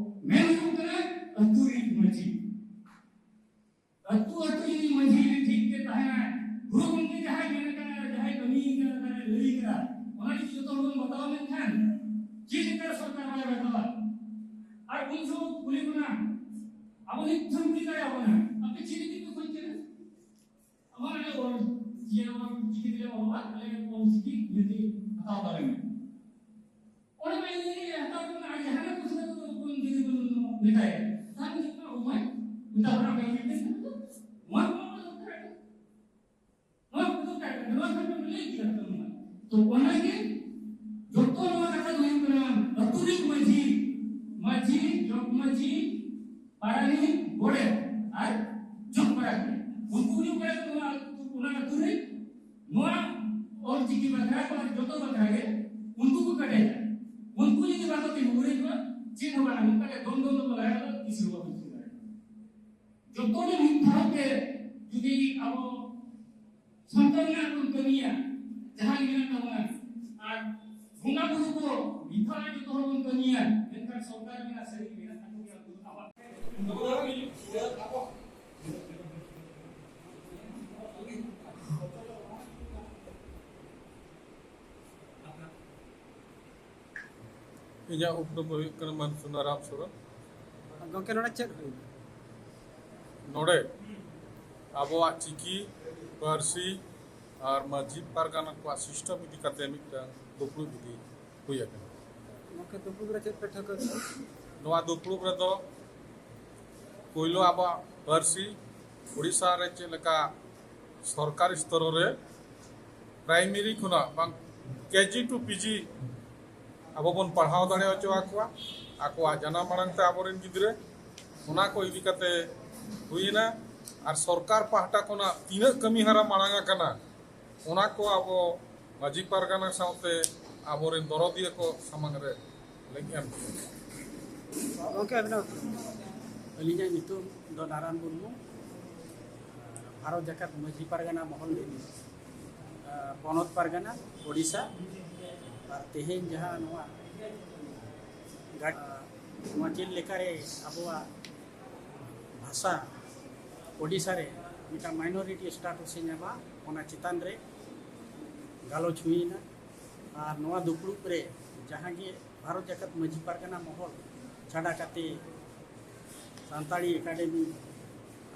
ᱢᱮᱱ ᱦᱩᱭᱩᱜ ᱠᱟᱱᱟ ᱟᱹᱛᱩ ᱨᱤᱱ ᱢᱟᱹᱡᱷᱤ᱾ ᱟᱹᱛᱩ ᱟᱹᱛᱩ ᱡᱩᱫᱤ ᱢᱟᱹᱡᱷᱤ ᱡᱩᱫᱤ ᱴᱷᱤᱠ ᱛᱮ ᱛᱟᱦᱮᱱᱟ, ᱜᱩᱨᱩ ᱜᱚᱢᱠᱮ ᱡᱟᱦᱟᱸᱭ ᱢᱮᱱ ᱠᱟᱱᱟ, ᱡᱟᱦᱟᱸᱭ ᱠᱟᱹᱢᱤ ᱠᱟᱱᱟ, ᱡᱟᱦᱟᱸᱭ ᱞᱟᱹᱭ ᱠᱟᱱᱟ, ᱚᱱᱟ ᱡᱩᱫᱤ ᱡᱚᱛᱚ ᱦᱚᱲ ᱵᱚᱱ ᱵᱟᱛᱟᱣᱟ, ᱢᱮᱱᱠᱷᱟᱱ ᱪᱮᱫ ᱞᱮᱠᱟ ᱥᱚᱨᱠᱟᱨ ᱵᱟᱭ ᱵᱟᱛᱟᱣᱟ? ᱟᱨ ᱩᱱ ᱥᱚᱢᱚᱭ ᱠᱩᱞᱤ ᱵᱚᱱᱟ, ᱟᱵᱚ ᱱᱤᱛ ᱫᱷᱚᱢᱠᱤ ᱫᱟᱲᱮ ᱟᱵᱚᱱᱟ, ᱟᱯᱮ ᱪᱮᱫ ᱞᱟᱹᱜᱤᱫ ᱯᱮ ᱠᱷᱚᱡ ᱠᱟᱱᱟ? ᱟᱵᱚ ᱟᱞᱮ ᱚᱞ, ᱡᱮ ᱚᱞ ᱪᱤᱠᱤ ᱛᱮᱞᱮ ᱚᱞᱚᱜᱼᱟ, ᱟᱞᱮ ᱚᱞ ᱪᱤᱠᱤ ᱡᱩᱫᱤ ᱦᱟᱛᱟᱣ ᱫᱟᱲᱮ ᱢᱮ᱾ ᱚᱱᱟ ᱢᱟ ᱤᱧ ᱦᱟᱛᱟᱣ ᱠᱟᱱᱟ, ᱟᱨ ᱡᱟᱦᱟᱱᱟᱜ ᱠᱚ ᱥᱟᱶ ᱫᱚ ᱵᱚᱱ ᱡᱩᱫᱤ ᱵᱚᱱ ᱢᱮᱛᱟᱭᱟ, ᱛᱟᱦᱞᱮ ᱪᱮᱫ ᱠᱚ ᱚᱠᱚᱭ ᱢᱮᱛᱟ ᱵᱚᱱᱟ ᱠᱟᱱᱟ ᱢᱤᱫᱴᱮᱱ ᱠᱟᱛᱷᱟ ᱫᱚ? ᱱᱚᱣᱟ ᱠᱚ ᱢᱟ ᱫᱚᱨᱠᱟᱨ ᱠᱟᱱᱟ᱾ ᱱᱚᱣᱟ ᱠᱚ ᱫᱚᱨᱠᱟᱨ ᱠᱟᱱᱟ᱾ ᱱᱚᱣᱟ ᱠᱷᱟᱱ ᱫᱚ ᱞᱟᱹᱭ ᱜᱮᱭᱟ ᱛᱚ ᱱᱚᱣᱟ᱾ ᱛᱚ ᱚᱱᱟᱜᱮ ᱡᱚᱛᱚ ᱱᱚᱣᱟ ᱠᱟᱛᱷᱟ ᱫᱚ ᱦᱩᱭᱩᱜ ᱠᱟᱱᱟ ᱟᱹᱛᱩ ᱨᱤᱱ ᱢᱟᱹᱡᱷᱤ, ᱢᱟᱹᱡᱷᱤ, ᱡᱚᱜᱽ ᱢᱟᱹᱡᱷᱤ, ᱯᱟᱨᱟᱱᱤᱠ, ᱜᱚᱰᱮᱛ ᱟᱨ ᱡᱚᱜᱽ ᱯᱟᱨᱟᱱᱤᱠ᱾ ᱩᱱᱠᱩ ᱦᱩᱭᱩᱜ ᱠᱟᱱᱟ ᱠᱚ ᱱᱚᱣᱟ ᱟᱹᱛᱩ, ᱚᱱᱟ ᱟᱹᱛᱩ ᱨᱮ ᱱᱚᱣᱟ ᱚᱞ ᱪᱤᱠᱤ ᱵᱟᱠᱷᱨᱟ ᱠᱚ ᱟᱨ ᱡᱚᱛᱚ ᱵᱟᱠᱷᱨᱟ ᱜᱮ ᱩᱱᱠᱩ ᱠᱚ ᱠᱮᱴᱮᱡᱟ᱾ ᱩᱱᱠᱩ ᱡᱩᱫᱤ ᱵᱟᱠᱚ ᱛᱤᱸᱜᱩ ᱠᱮᱴᱮᱡᱚᱜᱼᱟ, ᱪᱮᱫ ᱦᱚᱸ ᱵᱟᱝ, ᱱᱚᱝᱠᱟ ᱜᱮ ᱫᱚᱱ ᱫᱚᱱ ᱫᱚ ᱵᱟᱲᱟᱭᱟ, ᱛᱤᱥ ᱦᱚᱸ ᱵᱟᱵᱚᱱ ᱪᱤᱠᱟᱹ ᱫᱟᱲᱮᱭᱟᱜᱼᱟ᱾ ᱡᱚᱛᱚ ᱜᱮ ᱢᱤᱫ ᱫᱷᱟᱣ ᱛᱮ ᱡᱩᱫᱤ ᱟᱵᱚ ᱥᱟᱱᱛᱟᱲ ᱨᱮᱱᱟᱜ ᱵᱚᱱ ᱠᱟᱹᱢᱤᱭᱟ, ᱡᱟᱦᱟᱸ ᱜᱮ ᱢᱮᱱᱟᱜ ᱛᱟᱵᱚᱱᱟ᱾ ᱟᱨ ᱵᱚᱸᱜᱟ ᱵᱩᱨᱩ ᱠᱚ ᱢᱤᱫ ᱫᱷᱟᱣ ᱨᱮ ᱡᱚᱛᱚ ᱦᱚᱲ ᱵᱚᱱ ᱠᱟᱹᱢᱤᱭᱟ, ᱢᱮᱱᱠᱷᱟᱱ ᱥᱚᱨᱠᱟᱨ ᱢᱮᱱᱟᱜ ᱥᱟᱹᱨᱤ ᱜᱮ ᱢᱮᱱᱟᱜ ᱛᱟᱠᱚ ᱜᱮᱭᱟ, ᱩᱱᱠᱩ ᱫᱚ ᱟᱵᱟᱨ ᱤᱧᱟᱹᱜ ᱩᱯᱨᱩᱢ ᱫᱚ ᱦᱩᱭᱩᱜ ᱠᱟᱱᱟ ᱢᱟᱱ ᱥᱩᱱᱟᱨᱟᱢ ᱥᱚᱨᱮᱱ᱾ ᱜᱚᱢᱠᱮ, ᱱᱚᱰᱮ ᱪᱮᱫ ᱦᱩᱭᱱᱟ? ᱱᱚᱰᱮ ᱟᱵᱚᱣᱟᱜ ᱪᱤᱠᱤ ᱯᱟᱹᱨᱥᱤ ᱟᱨ ᱢᱟᱹᱡᱷᱤ ᱯᱟᱨᱜᱟᱱᱟ ᱠᱚᱣᱟᱜ system ᱤᱫᱤ ᱠᱟᱛᱮ ᱢᱤᱫᱴᱟᱝ ᱫᱩᱯᱲᱩᱵ ᱤᱫᱤ ᱦᱩᱭ ᱟᱠᱟᱱᱟ᱾ ᱜᱚᱢᱠᱮ, ᱫᱩᱯᱲᱩᱵ ᱨᱮ ᱪᱮᱫ ᱯᱮ ᱴᱷᱟᱹᱣᱠᱟᱹ ᱠᱮᱫᱟ? ᱱᱚᱣᱟ ᱫᱩᱯᱲᱩᱵ ᱨᱮᱫᱚ ᱯᱳᱭᱞᱳ ᱟᱵᱚᱣᱟᱜ ᱯᱟᱹᱨᱥᱤ ᱩᱲᱤᱥᱥᱟ ᱨᱮ ᱪᱮᱫ ᱞᱮᱠᱟ ᱥᱚᱨᱠᱟᱨᱤ ᱥᱛᱚᱨ ᱨᱮ primary ᱠᱷᱚᱱᱟᱜ ᱵᱟᱝ KG to PG ᱟᱵᱚ ᱵᱚᱱ ᱯᱟᱲᱦᱟᱣ ᱫᱟᱲᱮ ᱦᱚᱪᱚ ᱟᱠᱚᱣᱟ, ᱟᱠᱚᱣᱟᱜ ᱡᱟᱱᱟᱢ ᱟᱲᱟᱝ ᱛᱮ ᱟᱵᱚᱨᱮᱱ ᱜᱤᱫᱽᱨᱟᱹ, ᱚᱱᱟ ᱠᱚ ᱤᱫᱤ ᱠᱟᱛᱮ ᱦᱩᱭᱮᱱᱟ᱾ ᱟᱨ ᱥᱚᱨᱠᱟᱨ ᱯᱟᱦᱴᱟ ᱠᱷᱚᱱᱟᱜ ᱛᱤᱱᱟᱹᱜ ᱠᱟᱹᱢᱤ ᱦᱚᱨᱟ ᱢᱟᱲᱟᱝ ᱟᱠᱟᱱᱟ, ᱚᱱᱟ ᱠᱚ ᱟᱵᱚ ᱢᱟᱹᱡᱷᱤ ᱯᱟᱨᱜᱟᱱᱟ ᱥᱟᱶᱛᱮ ᱟᱵᱚᱨᱮᱱ ᱫᱚᱨᱚᱫᱤᱭᱟᱹ ᱠᱚ ᱥᱟᱢᱟᱝ ᱨᱮ ᱞᱤᱧ ᱮᱢ ᱠᱮᱫᱟ᱾ ᱜᱚᱢᱠᱮ, ᱟᱵᱤᱱᱟᱜ ᱟᱹᱞᱤᱧᱟᱜ ᱧᱩᱛᱩᱢ ᱫᱚ ᱱᱟᱨᱟᱱ ᱢᱩᱨᱢᱩ, ᱵᱷᱟᱨᱚᱛ ᱡᱟᱠᱟᱛ ᱢᱟᱹᱡᱷᱤ ᱯᱟᱨᱜᱟᱱᱟ ᱢᱚᱦᱚᱞ ᱨᱤᱱ, ᱟᱨ ᱯᱚᱱᱚᱛ ᱯᱟᱨᱜᱟᱱᱟ ᱳᱰᱤᱥᱟ᱾ ᱟᱨ ᱛᱮᱦᱮᱧ ᱡᱟᱦᱟᱸ ᱱᱚᱣᱟ ᱜᱟᱰ-, ᱱᱚᱣᱟ ᱪᱮᱫ ᱞᱮᱠᱟᱨᱮ ᱟᱵᱚᱣᱟᱜ ᱵᱷᱟᱥᱟ ᱳᱰᱤᱥᱟ ᱨᱮ ᱢᱤᱫᱴᱟᱝ minority status ᱮ ᱧᱟᱢᱟ, ᱚᱱᱟ ᱪᱮᱛᱟᱱ ᱨᱮ ᱜᱟᱞᱚᱪ ᱦᱩᱭᱮᱱᱟ᱾ ᱟᱨ ᱱᱚᱣᱟ ᱫᱩᱯᱲᱩᱵ ᱨᱮ ᱡᱟᱦᱟᱸ ᱜᱮ ᱵᱷᱟᱨᱚᱛ ᱡᱟᱠᱟᱛ ᱢᱟᱹᱡᱷᱤ ᱯᱟᱨᱜᱟᱱᱟ ᱢᱚᱦᱚᱞ ᱪᱷᱟᱰᱟ ᱠᱟᱛᱮ ᱥᱟᱱᱛᱟᱲᱤ ᱮᱠᱟᱰᱮᱢᱤ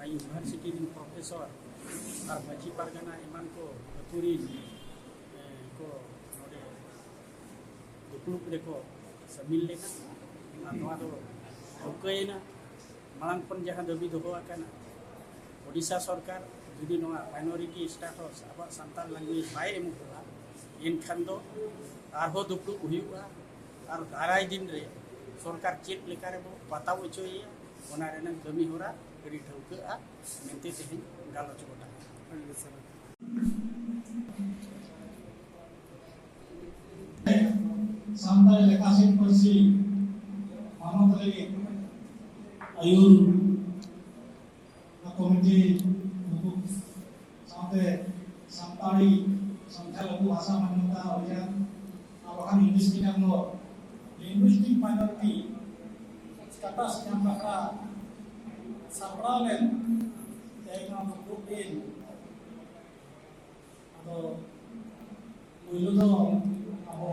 ᱟᱨ university ᱨᱤᱱ professor ᱟᱨ ᱢᱟᱹᱡᱷᱤ ᱯᱟᱨᱜᱟᱱᱟ ᱮᱢᱟᱱ ᱠᱚ ᱟᱹᱛᱩ ᱨᱤᱱ, ᱮ, ᱠᱚ ᱱᱚᱰᱮ ᱫᱩᱯᱲᱩᱵ ᱨᱮᱠᱚ ᱥᱟᱹᱢᱤᱞ ᱞᱮᱱᱟ᱾ ᱟᱨ ᱱᱚᱣᱟ ᱫᱚ ᱴᱷᱟᱹᱣᱠᱟᱹᱭᱮᱱᱟ, ᱢᱟᱲᱟᱝ ᱠᱷᱚᱱ ᱡᱟᱦᱟᱸ ᱫᱟᱹᱵᱤ ᱫᱚᱦᱚ ᱟᱠᱟᱱᱟ, ᱳᱰᱤᱥᱟ ᱥᱚᱨᱠᱟᱨ ᱡᱩᱫᱤ ᱱᱚᱣᱟ minority status ᱟᱵᱚᱣᱟᱜ ᱥᱟᱱᱛᱟᱲ language ᱵᱟᱭ ᱮᱢ ᱠᱚᱣᱟ, ᱮᱱᱠᱷᱟᱱ ᱫᱚ ᱟᱨᱦᱚᱸ ᱫᱩᱯᱲᱩᱵ ᱦᱩᱭᱩᱜᱼᱟ᱾ ᱟᱨ ᱫᱟᱨᱟᱭ ᱫᱤᱱ ᱨᱮ ᱥᱚᱨᱠᱟᱨ ᱪᱮᱫ ᱞᱮᱠᱟ ᱨᱮᱵᱚ ᱵᱟᱛᱟᱣ ᱦᱚᱪᱚᱭᱮᱭᱟ, ᱚᱱᱟ ᱨᱮᱱᱟᱜ ᱠᱟᱹᱢᱤ ᱦᱚᱨᱟ ᱟᱹᱰᱤ ᱴᱷᱟᱹᱣᱠᱟᱹᱜᱼᱟ ᱢᱮᱱᱛᱮ ᱛᱮᱦᱮᱧ ᱜᱟᱞᱚᱪ ᱜᱚᱴᱟ ᱟᱠᱟᱱᱟ᱾ ᱥᱟᱱᱛᱟᱲᱤ ᱞᱮᱠᱷᱟ ᱥᱮᱫ ᱯᱟᱹᱨᱥᱤ ᱢᱟᱱᱚᱛ ᱞᱟᱹᱜᱤᱫ ᱟᱹᱭᱩᱨ ᱠᱚᱢᱤᱴᱤ ᱱᱩᱠᱩ ᱥᱟᱶᱛᱮ ᱥᱟᱱᱛᱟᱲᱤ ᱥᱚᱝᱠᱷᱟᱞᱚᱜᱷᱩ ᱵᱷᱟᱥᱟ ᱢᱟᱱᱱᱚᱛᱟ ᱚᱵᱷᱤᱡᱟᱱ, ᱟᱨ ᱵᱟᱠᱷᱟᱱ ᱤᱝᱞᱤᱥ ᱞᱮᱠᱟᱱ ᱫᱚ linguistic minority status ᱧᱟᱢ ᱵᱟᱠᱷᱨᱟ ᱥᱟᱯᱲᱟᱣ ᱞᱮᱱ ᱛᱮᱦᱮᱧ ᱱᱚᱣᱟ ᱫᱩᱯᱲᱩᱵ ᱫᱤᱱ᱾ ᱟᱫᱚ ᱯᱩᱭᱞᱩ ᱫᱚ ᱟᱵᱚ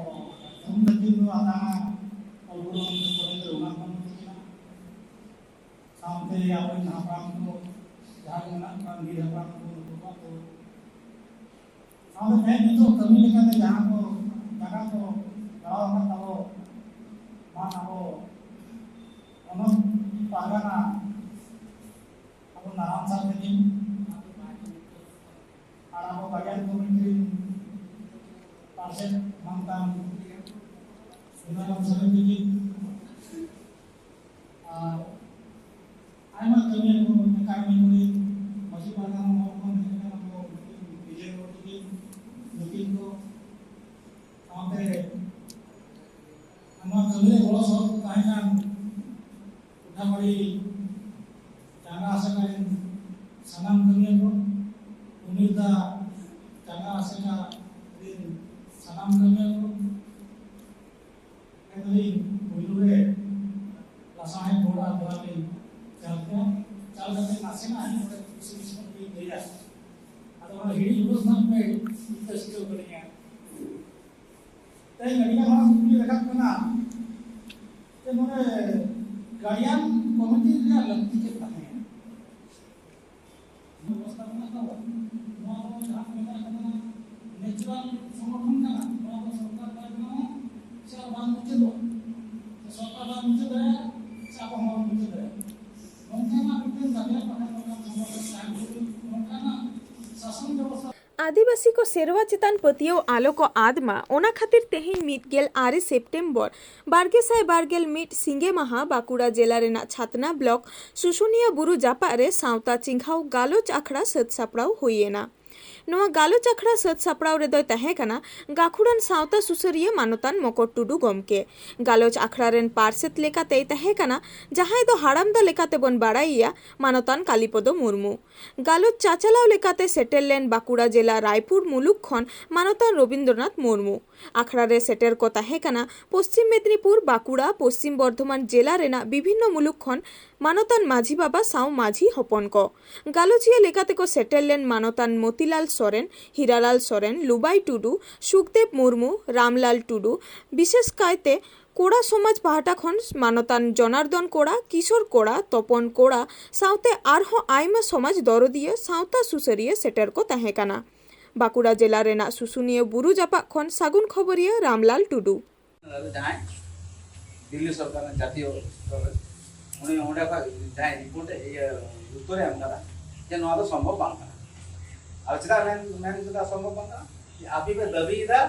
ᱛᱷᱩᱢ ᱫᱟᱹᱠᱷᱤᱱ ᱫᱚ ᱟᱫᱟᱱᱟ ᱚᱞ ᱜᱩᱨᱩ ᱜᱚᱢᱠᱮ ᱠᱚᱞᱮᱡᱽ ᱨᱮ ᱚᱱᱟ ᱠᱷᱚᱱ ᱛᱟᱦᱮᱸ ᱠᱟᱱᱟ᱾ ᱥᱟᱶᱛᱮ ᱟᱵᱚᱨᱮᱱ ᱦᱟᱯᱲᱟᱢ ᱠᱚ, ᱡᱟᱦᱟᱸ ᱜᱮ ᱢᱮᱱᱟᱜ ᱠᱚᱣᱟ, ᱵᱤᱨ ᱦᱟᱯᱲᱟᱢ ᱠᱚ, ᱱᱩᱠᱩ ᱠᱚᱣᱟᱜ ᱫᱚ ᱥᱟᱶᱛᱮ ᱛᱮᱦᱮᱧ ᱱᱤᱛᱚᱜ ᱠᱟᱹᱢᱤ ᱞᱮᱠᱟᱛᱮ ᱡᱟᱦᱟᱸ ᱠᱚ ᱡᱟᱭᱜᱟ ᱠᱚ ᱜᱟᱲᱟᱣ ᱟᱠᱟᱫ ᱛᱟᱵᱚ, ᱢᱟᱱ ᱟᱵᱚ ᱦᱚᱱᱚᱛ ᱯᱟᱨᱜᱟᱱᱟ, ᱟᱵᱚ ᱱᱟᱨᱟᱭᱚᱱ ᱥᱟᱨ ᱛᱟᱹᱠᱤᱱ ᱟᱨ ᱟᱵᱚ ᱜᱟᱨᱡᱮᱱ ᱠᱚᱢᱤᱴᱤ ᱨᱤᱱ ᱯᱟᱨᱥᱮᱛ ᱢᱟᱱᱛᱟᱱ ᱥᱩᱱᱟᱨᱟᱢ ᱥᱚᱨᱮᱱ ᱛᱟᱹᱠᱤᱱ ᱟᱨ ᱟᱭᱢᱟ ᱠᱟᱹᱢᱤᱭᱟᱹ ᱠᱚ, ᱮᱠᱟᱰᱮᱢᱤ ᱠᱚᱨᱮ ᱢᱟᱹᱡᱷᱤ ᱯᱟᱨᱜᱟᱱᱟ ᱦᱚᱲ ᱠᱚ ᱢᱮᱱᱟᱜ ᱠᱚᱣᱟ, ᱟᱵᱚ ᱵᱤᱡᱚᱭ ᱵᱟᱵᱩ ᱛᱟᱹᱠᱤᱱ, ᱱᱩᱠᱤᱱ ᱠᱚ ᱥᱟᱶᱛᱮ ᱱᱚᱣᱟ ᱠᱟᱹᱢᱤ ᱨᱮ ᱜᱚᱲᱚ ᱥᱚᱦᱚᱫ ᱠᱚ ᱛᱟᱦᱮᱸ ᱠᱟᱱ ᱠᱚᱴᱷᱟᱵᱟᱲᱤ ᱪᱟᱸᱜᱟ ᱟᱥᱮᱠᱟ ᱨᱮᱱ ᱥᱟᱱᱟᱢ ᱠᱟᱹᱢᱤᱭᱟᱹ ᱠᱚ, ᱩᱢᱤᱨᱫᱟ ᱪᱟᱸᱜᱟ ᱟᱥᱮᱠᱟ ᱨᱮᱱ ᱥᱟᱱᱟᱢ ᱠᱟᱹᱢᱤᱭᱟᱹ ᱠᱚ, ᱢᱮᱱᱫᱟᱞᱤᱧ ᱯᱩᱭᱞᱩ ᱨᱮ ᱞᱟᱥᱟᱲᱦᱮᱫ ᱵᱳᱨᱰ ᱟᱨ ᱫᱚᱦᱲᱟ ᱞᱤᱧ ᱪᱟᱞ ᱠᱮᱫᱟ᱾ ᱪᱟᱞ ᱠᱟᱛᱮ ᱱᱟᱥᱮᱱᱟᱜ ᱤᱧ ᱱᱚᱰᱮ ᱠᱩᱥᱤ ᱵᱤᱥᱚᱭ ᱞᱤᱧ ᱞᱟᱹᱭᱟ᱾ ᱟᱫᱚ ᱚᱱᱟ ᱦᱤᱲᱤᱧ ᱵᱷᱩᱞ ᱥᱟᱶ ᱯᱮ ᱨᱟᱹᱥᱠᱟᱹ ᱠᱟᱹᱞᱤᱧᱟ᱾ ᱛᱮᱦᱮᱧ ᱟᱹᱰᱤᱜᱟᱱ ᱦᱚᱲ ᱠᱩᱠᱞᱤ ᱨᱟᱠᱟᱵ ᱠᱟᱱᱟ ᱡᱮ ᱱᱚᱰᱮ ᱜᱟᱨᱰᱤᱭᱟᱱ ᱠᱚᱢᱤᱴᱤ ᱨᱮᱭᱟᱜ ᱞᱟᱹᱠᱛᱤ ᱪᱮᱫ ᱛᱟᱦᱮᱸ ᱠᱟᱱᱟ? ᱵᱮᱵᱚᱥᱛᱷᱟ ᱢᱮᱱᱟᱜ ᱛᱟᱵᱚᱱᱟ᱾ ᱱᱚᱣᱟ ᱫᱚ ᱡᱟᱦᱟᱸ ᱠᱚ ᱢᱮᱛᱟᱜ ᱠᱟᱱᱟ natural ᱥᱚᱝᱜᱚᱴᱷᱚᱱ ᱠᱟᱱᱟ, ᱱᱚᱣᱟ ᱫᱚ ᱥᱚᱨᱠᱟᱨ ᱵᱟᱭ ᱵᱮᱱᱟᱣᱟ ᱥᱮ ᱟᱨ ᱵᱟᱝ ᱢᱩᱪᱟᱹᱫᱚᱜᱼᱟ᱾ ᱥᱮ ᱥᱚᱨᱠᱟᱨ ᱵᱟᱭ ᱢᱩᱪᱟᱹᱫ ᱫᱟᱲᱮᱭᱟᱜᱼᱟ ᱥᱮ ᱟᱵᱚ ᱦᱚᱸ ᱵᱟᱵᱚᱱ ᱢᱩᱪᱟᱹᱫ ᱫᱟᱲᱮᱭᱟᱜᱼᱟ᱾ ᱱᱚᱝᱠᱟᱱᱟᱜ ᱢᱤᱫᱴᱮᱱ ᱜᱟᱫᱮᱞ ᱯᱟᱦᱴᱟ ᱠᱷᱚᱱ ᱥᱚᱝᱜᱚᱴᱷᱚᱱ ᱛᱟᱦᱮᱸ ᱡᱟᱹᱨᱩᱲ, ᱱᱚᱝᱠᱟᱱᱟᱜ ᱥᱟᱥᱚᱱ ᱵᱮᱵᱚᱥᱛᱷᱟ᱾ ᱟᱹᱫᱤᱵᱟᱹᱥᱤ ᱠᱚ ᱥᱮᱨᱣᱟ ᱪᱮᱛᱟᱱ ᱯᱟᱹᱛᱭᱟᱹᱣ ᱟᱞᱚ ᱠᱚ ᱟᱫ ᱢᱟ, ᱚᱱᱟ ᱠᱷᱟᱹᱛᱤᱨ ᱛᱮᱦᱮᱧ ᱢᱤᱫ ᱜᱮᱞ ᱟᱨᱮ ᱥᱮᱯᱴᱮᱢᱵᱚᱨ ᱵᱟᱨ ᱜᱮᱥᱟᱭ ᱵᱟᱨ ᱜᱮᱞ ᱢᱤᱫ ᱥᱤᱸᱜᱮ ᱢᱟᱦᱟ ᱵᱟᱸᱠᱩᱲᱟ ᱡᱮᱞᱟ ᱨᱮᱱᱟᱜ ᱪᱷᱟᱛᱱᱟ ᱵᱞᱚᱠ ᱥᱩᱥᱩᱱᱤᱭᱟᱹ ᱵᱩᱨᱩ ᱡᱟᱯᱟᱜ ᱨᱮ ᱥᱟᱶᱛᱟ ᱪᱮᱸᱜᱷᱟᱣ ᱜᱟᱞᱚᱪ ᱟᱠᱷᱲᱟ ᱥᱟᱹᱛ ᱥᱟᱯᱲᱟᱣ ᱦᱩᱭ ᱮᱱᱟ᱾ ᱱᱚᱣᱟ ᱜᱟᱞᱚᱪ ᱟᱠᱷᱲᱟ ᱥᱟᱹᱛ ᱥᱟᱯᱲᱟᱣ ᱨᱮᱫᱚᱭ ᱛᱟᱦᱮᱸ ᱠᱟᱱᱟ ᱜᱟᱹᱠᱷᱩᱲᱟᱱ ᱥᱟᱶᱛᱟ ᱥᱩᱥᱟᱹᱨᱤᱭᱟᱹ ᱢᱟᱱᱚᱛᱟᱱ ᱢᱚᱠᱚᱨ ᱴᱩᱰᱩ ᱜᱚᱢᱠᱮ᱾ ᱜᱟᱞᱚᱪ ᱟᱠᱷᱲᱟ ᱨᱮᱱ ᱯᱟᱨᱥᱮᱛ ᱞᱮᱠᱟᱛᱮᱭ ᱛᱟᱦᱮᱸ ᱠᱟᱱᱟ ᱡᱟᱦᱟᱸᱭ ᱫᱚ ᱦᱟᱲᱟᱢᱫᱟ ᱞᱮᱠᱟᱛᱮ ᱵᱚᱱ ᱵᱟᱲᱟᱭᱮᱭᱟ, ᱢᱟᱱᱚᱛᱟᱱ ᱠᱟᱞᱤᱯᱚᱫᱚ ᱢᱩᱨᱢᱩ᱾ ᱜᱟᱞᱚᱪ ᱪᱟᱪᱟᱞᱟᱣ ᱞᱮᱠᱟᱛᱮ ᱥᱮᱴᱮᱨ ᱞᱮᱱ ᱵᱟᱸᱠᱩᱲᱟ ᱡᱮᱞᱟ ᱨᱟᱭᱯᱩᱨ ᱢᱩᱞᱩᱠ ᱠᱷᱚᱱ ᱢᱟᱱᱚᱛᱟᱱ ᱨᱚᱵᱤᱱᱫᱨᱚᱱᱟᱛᱷ ᱢᱩᱨᱢᱩ᱾ ᱟᱠᱷᱲᱟ ᱨᱮ ᱥᱮᱴᱮᱨ ᱠᱚ ᱛᱟᱦᱮᱸ ᱠᱟᱱᱟ ᱯᱚᱥᱪᱤᱢ ᱢᱮᱫᱽᱱᱤᱯᱩᱨ, ᱵᱟᱸᱠᱩᱲᱟ, ᱯᱚᱥᱪᱤᱢ ᱵᱚᱨᱫᱷᱚᱢᱟᱱ ᱡᱮᱞᱟ ᱨᱮᱱᱟᱜ ᱵᱤᱵᱷᱤᱱᱱᱚ ᱢᱩᱞᱩᱠ ᱠᱷᱚᱱ ᱢᱟᱱᱚᱛᱟᱱ ᱢᱟᱹᱡᱷᱤ ᱵᱟᱵᱟ ᱥᱟᱶ ᱢᱟᱹᱡᱷᱤ ᱦᱚᱯᱚᱱ ᱠᱚ᱾ ᱜᱟᱞᱚᱪᱤᱭᱟᱹ ᱞᱮᱠᱟᱛᱮ ᱠᱚ ᱥᱮᱴᱮᱨ ᱞᱮᱱ ᱢᱟᱱᱚᱛᱟᱱ ᱢᱚᱛᱤᱞᱟᱞ ᱥᱚᱨᱮᱱ, ᱦᱤᱨᱟᱞᱟᱞ ᱥᱚᱨᱮᱱ, ᱞᱩᱵᱟᱭ ᱴᱩᱰᱩ, ᱥᱩᱠᱫᱮᱵ ᱢᱩᱨᱢᱩ, ᱨᱟᱢᱞᱟᱞ ᱴᱩᱰᱩ, ᱵᱤᱥᱮᱥ ᱠᱟᱭᱛᱮ ᱠᱚᱲᱟ ᱥᱚᱢᱟᱡᱽ ᱯᱟᱦᱴᱟ ᱠᱷᱚᱱ ᱢᱟᱱᱚᱛᱟᱱ ᱡᱚᱱᱟᱨᱫᱚᱱ ᱠᱚᱲᱟ, ᱠᱤᱥᱳᱨ ᱠᱚᱲᱟ, ᱛᱚᱯᱚᱱ ᱠᱚᱲᱟ ᱥᱟᱶᱛᱮ ᱟᱨᱦᱚᱸ ᱟᱭᱢᱟ ᱥᱚᱢᱟᱡᱽ ᱫᱚᱨᱚᱫᱤᱭᱟᱹ, ᱥᱟᱶᱛᱟ ᱥᱩᱥᱟᱹᱨᱤᱭᱟᱹ ᱥᱮᱴᱮᱨ ᱠᱚ ᱛᱟᱦᱮᱸ ᱠᱟᱱᱟ᱾ ᱵᱟᱸᱠᱩᱲᱟ ᱡᱮᱞᱟ ᱨᱮᱱᱟᱜ ᱥᱩᱥᱩᱱᱤᱭᱟᱹ ᱵᱩᱨᱩ ᱡᱟᱯᱟᱜ ᱠᱷᱚᱱ ᱥᱟᱹᱜᱩᱱ ᱠᱷᱚᱵᱚᱨᱤᱭᱟᱹ ᱨᱟᱢᱞᱟᱞ ᱴᱩᱰᱩ᱾ ᱡᱟᱦᱟᱸᱭ ᱫᱤᱞᱞᱤ ᱥᱚᱨᱠᱟᱨ ᱨᱮᱱ ᱡᱟᱛᱤᱭᱚ ᱥᱛᱚᱨ ᱨᱮ ᱩᱱᱤ ᱚᱸᱰᱮ ᱠᱷᱚᱱ ᱡᱟᱦᱟᱸᱭ ᱨᱤᱯᱳᱨᱴ ᱮ, ᱤᱭᱟᱹ, ᱩᱛᱛᱚᱨᱮ ᱮᱢ ᱠᱟᱫᱟ ᱡᱮ ᱱᱚᱣᱟ ᱫᱚ ᱥᱚᱢᱵᱷᱚᱵ ᱵᱟᱝ ᱠᱟᱱᱟ᱾ ᱟᱨ ᱪᱮᱫᱟᱜ ᱢᱮᱱ, ᱢᱮᱱ ᱠᱮᱫᱟ ᱥᱚᱢᱵᱷᱚᱵ ᱵᱟᱝ ᱠᱟᱱᱟ? ᱡᱮ ᱟᱯᱮ ᱯᱮ ᱫᱟᱹᱵᱤᱭᱮᱫᱟ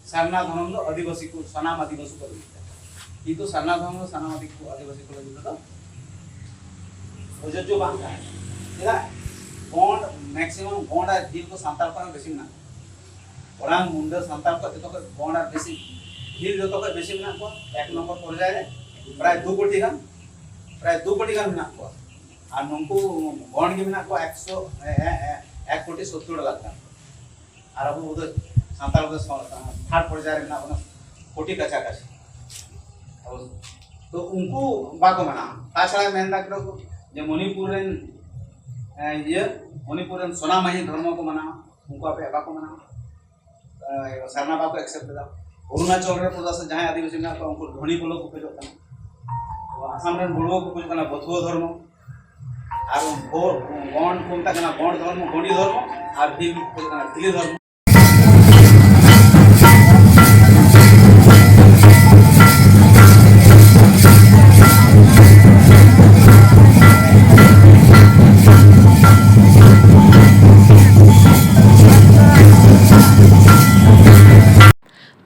ᱥᱟᱨᱱᱟ ᱫᱷᱚᱨᱚᱢ ᱫᱚ ᱟᱹᱫᱤᱵᱟᱹᱥᱤ ᱠᱚ, ᱥᱟᱱᱟᱢ ᱟᱹᱫᱤᱵᱟᱹᱥᱤ ᱠᱚ ᱞᱟᱹᱜᱤᱫ ᱛᱮ, ᱠᱤᱱᱛᱩ ᱥᱟᱨᱱᱟ ᱫᱷᱚᱨᱚᱢ ᱫᱚ ᱥᱟᱱᱟᱢ ᱟᱹᱫᱤ-, ᱟᱹᱫᱤᱵᱟᱹᱥᱤ ᱠᱚ ᱞᱟᱹᱜᱤᱫ ᱛᱮᱫᱚ ᱯᱨᱚযোᱡᱽᱡᱚ ᱵᱟᱝ ᱠᱟᱱᱟ᱾ ᱪᱮᱫᱟᱜ? ᱜᱚᱸᱰ, ᱢᱮᱠᱥᱤᱢᱟᱢ ᱜᱚᱸᱰ ᱟᱨ ᱵᱷᱤᱞ ᱠᱚ ᱥᱟᱱᱛᱟᱲ ᱠᱷᱚᱱ ᱵᱮᱥᱤ ᱢᱮᱱᱟᱜ ᱠᱚᱣᱟ᱾ ᱚᱱᱟ ᱢᱩᱱᱰᱟᱹ ᱥᱟᱱᱛᱟᱲ ᱠᱚᱣᱟᱜ ᱡᱚᱛᱚ ᱠᱷᱚᱱ ᱜᱚᱸᱰ ᱟᱨ ᱵᱮᱥᱤ, ᱵᱷᱤᱞ ᱡᱚᱛᱚ ᱠᱷᱚᱱ ᱵᱮᱥᱤ ᱢᱮᱱᱟᱜ ᱠᱚᱣᱟ ᱮᱠ ᱱᱚᱢᱵᱚᱨ ᱯᱚᱨᱡᱟᱭ ᱨᱮ, ᱯᱨᱟᱭ ᱫᱩ ᱠᱳᱴᱤ ᱜᱟᱱ, ᱯᱨᱟᱭ ᱫᱩ ᱠᱳᱴᱤ ᱜᱟᱱ ᱢᱮᱱᱟᱜ ᱠᱚᱣᱟ᱾ ᱟᱨ ᱱᱩᱠᱩ ᱜᱚᱸᱰ ᱜᱮ ᱢᱮᱱᱟᱜ ᱠᱚᱣᱟ ᱮᱠᱥᱚ, ᱮ, ᱮ, ᱮ, ᱮᱠ ᱠᱳᱴᱤ ᱥᱳᱛᱛᱳᱨ ᱞᱟᱠᱷ ᱜᱟᱱ᱾ ᱟᱨ ᱟᱵᱚ ᱫᱚ ᱥᱟᱱᱛᱟᱲ ᱠᱚᱫᱚ ᱥᱚ-, ᱛᱷᱟᱨᱰ ᱯᱚᱨᱡᱟᱭ ᱨᱮ ᱢᱮᱱᱟᱜ ᱵᱚᱱᱟ ᱠᱳᱴᱤ ᱠᱟᱪᱷᱟ ᱠᱟᱪᱷᱤ᱾ ᱟᱵᱚ ᱛᱚ ᱩᱱᱠᱩ ᱵᱟᱠᱚ ᱢᱟᱱᱟᱣᱟ᱾ ᱛᱟᱪᱷᱟᱲᱟ ᱢᱮᱱ ᱫᱟᱠᱚ ᱡᱮ ᱢᱚᱱᱤᱯᱩᱨ ᱨᱮᱱ, ᱮ, ᱤᱭᱟᱹ, ᱢᱚᱱᱤᱯᱩᱨ ᱨᱮᱱ ᱥᱚᱱᱟᱢᱟᱦᱤ ᱫᱷᱚᱨᱢᱚ ᱠᱚ ᱢᱟᱱᱟᱣᱟ, ᱩᱱᱠᱩ ᱟᱯᱮᱭᱟᱜ ᱵᱟᱠᱚ ᱢᱟᱱᱟᱣᱟ᱾ ᱮ, ᱥᱟᱨᱱᱟ ᱵᱟᱠᱚ accept ᱮᱫᱟ᱾ ᱚᱨᱩᱱᱟᱪᱚᱞ ᱨᱮ ᱯᱨᱚᱫᱮᱥ ᱨᱮ ᱡᱟᱦᱟᱸᱭ ᱟᱹᱫᱤᱵᱟᱹᱥᱤ ᱢᱮᱱᱟᱜ ᱠᱚᱣᱟ, ᱩᱱᱠᱩ ᱫᱷᱚᱱᱤ ᱯᱩᱞᱚ ᱠᱚ ᱠᱷᱚᱡᱚᱜ ᱠᱟᱱᱟ᱾ ᱟᱥᱟᱢ ᱨᱮᱱ ᱵᱚᱲᱩᱣᱟᱹ ᱠᱚ ᱠᱷᱚᱡᱚᱜ ᱠᱟᱱᱟ ᱵᱚᱛᱷᱩᱣᱟᱹ ᱫᱷᱚᱨᱢᱚ᱾ ᱟᱨ ᱜᱚ-, ᱜᱚᱸᱰ ᱠᱚ ᱢᱮᱛᱟᱜ ᱠᱟᱱᱟ ᱜᱚᱸᱰ ᱫᱷᱚᱨᱢᱚ, ᱜᱚᱸᱰᱤ ᱫᱷᱚᱨᱢᱚ, ᱟᱨ ᱵᱷᱤᱞ ᱠᱚ ᱠᱷᱚᱡᱚᱜ ᱠᱟᱱᱟ ᱵᱷᱤᱞᱤ ᱫᱷᱚᱨᱢᱚ᱾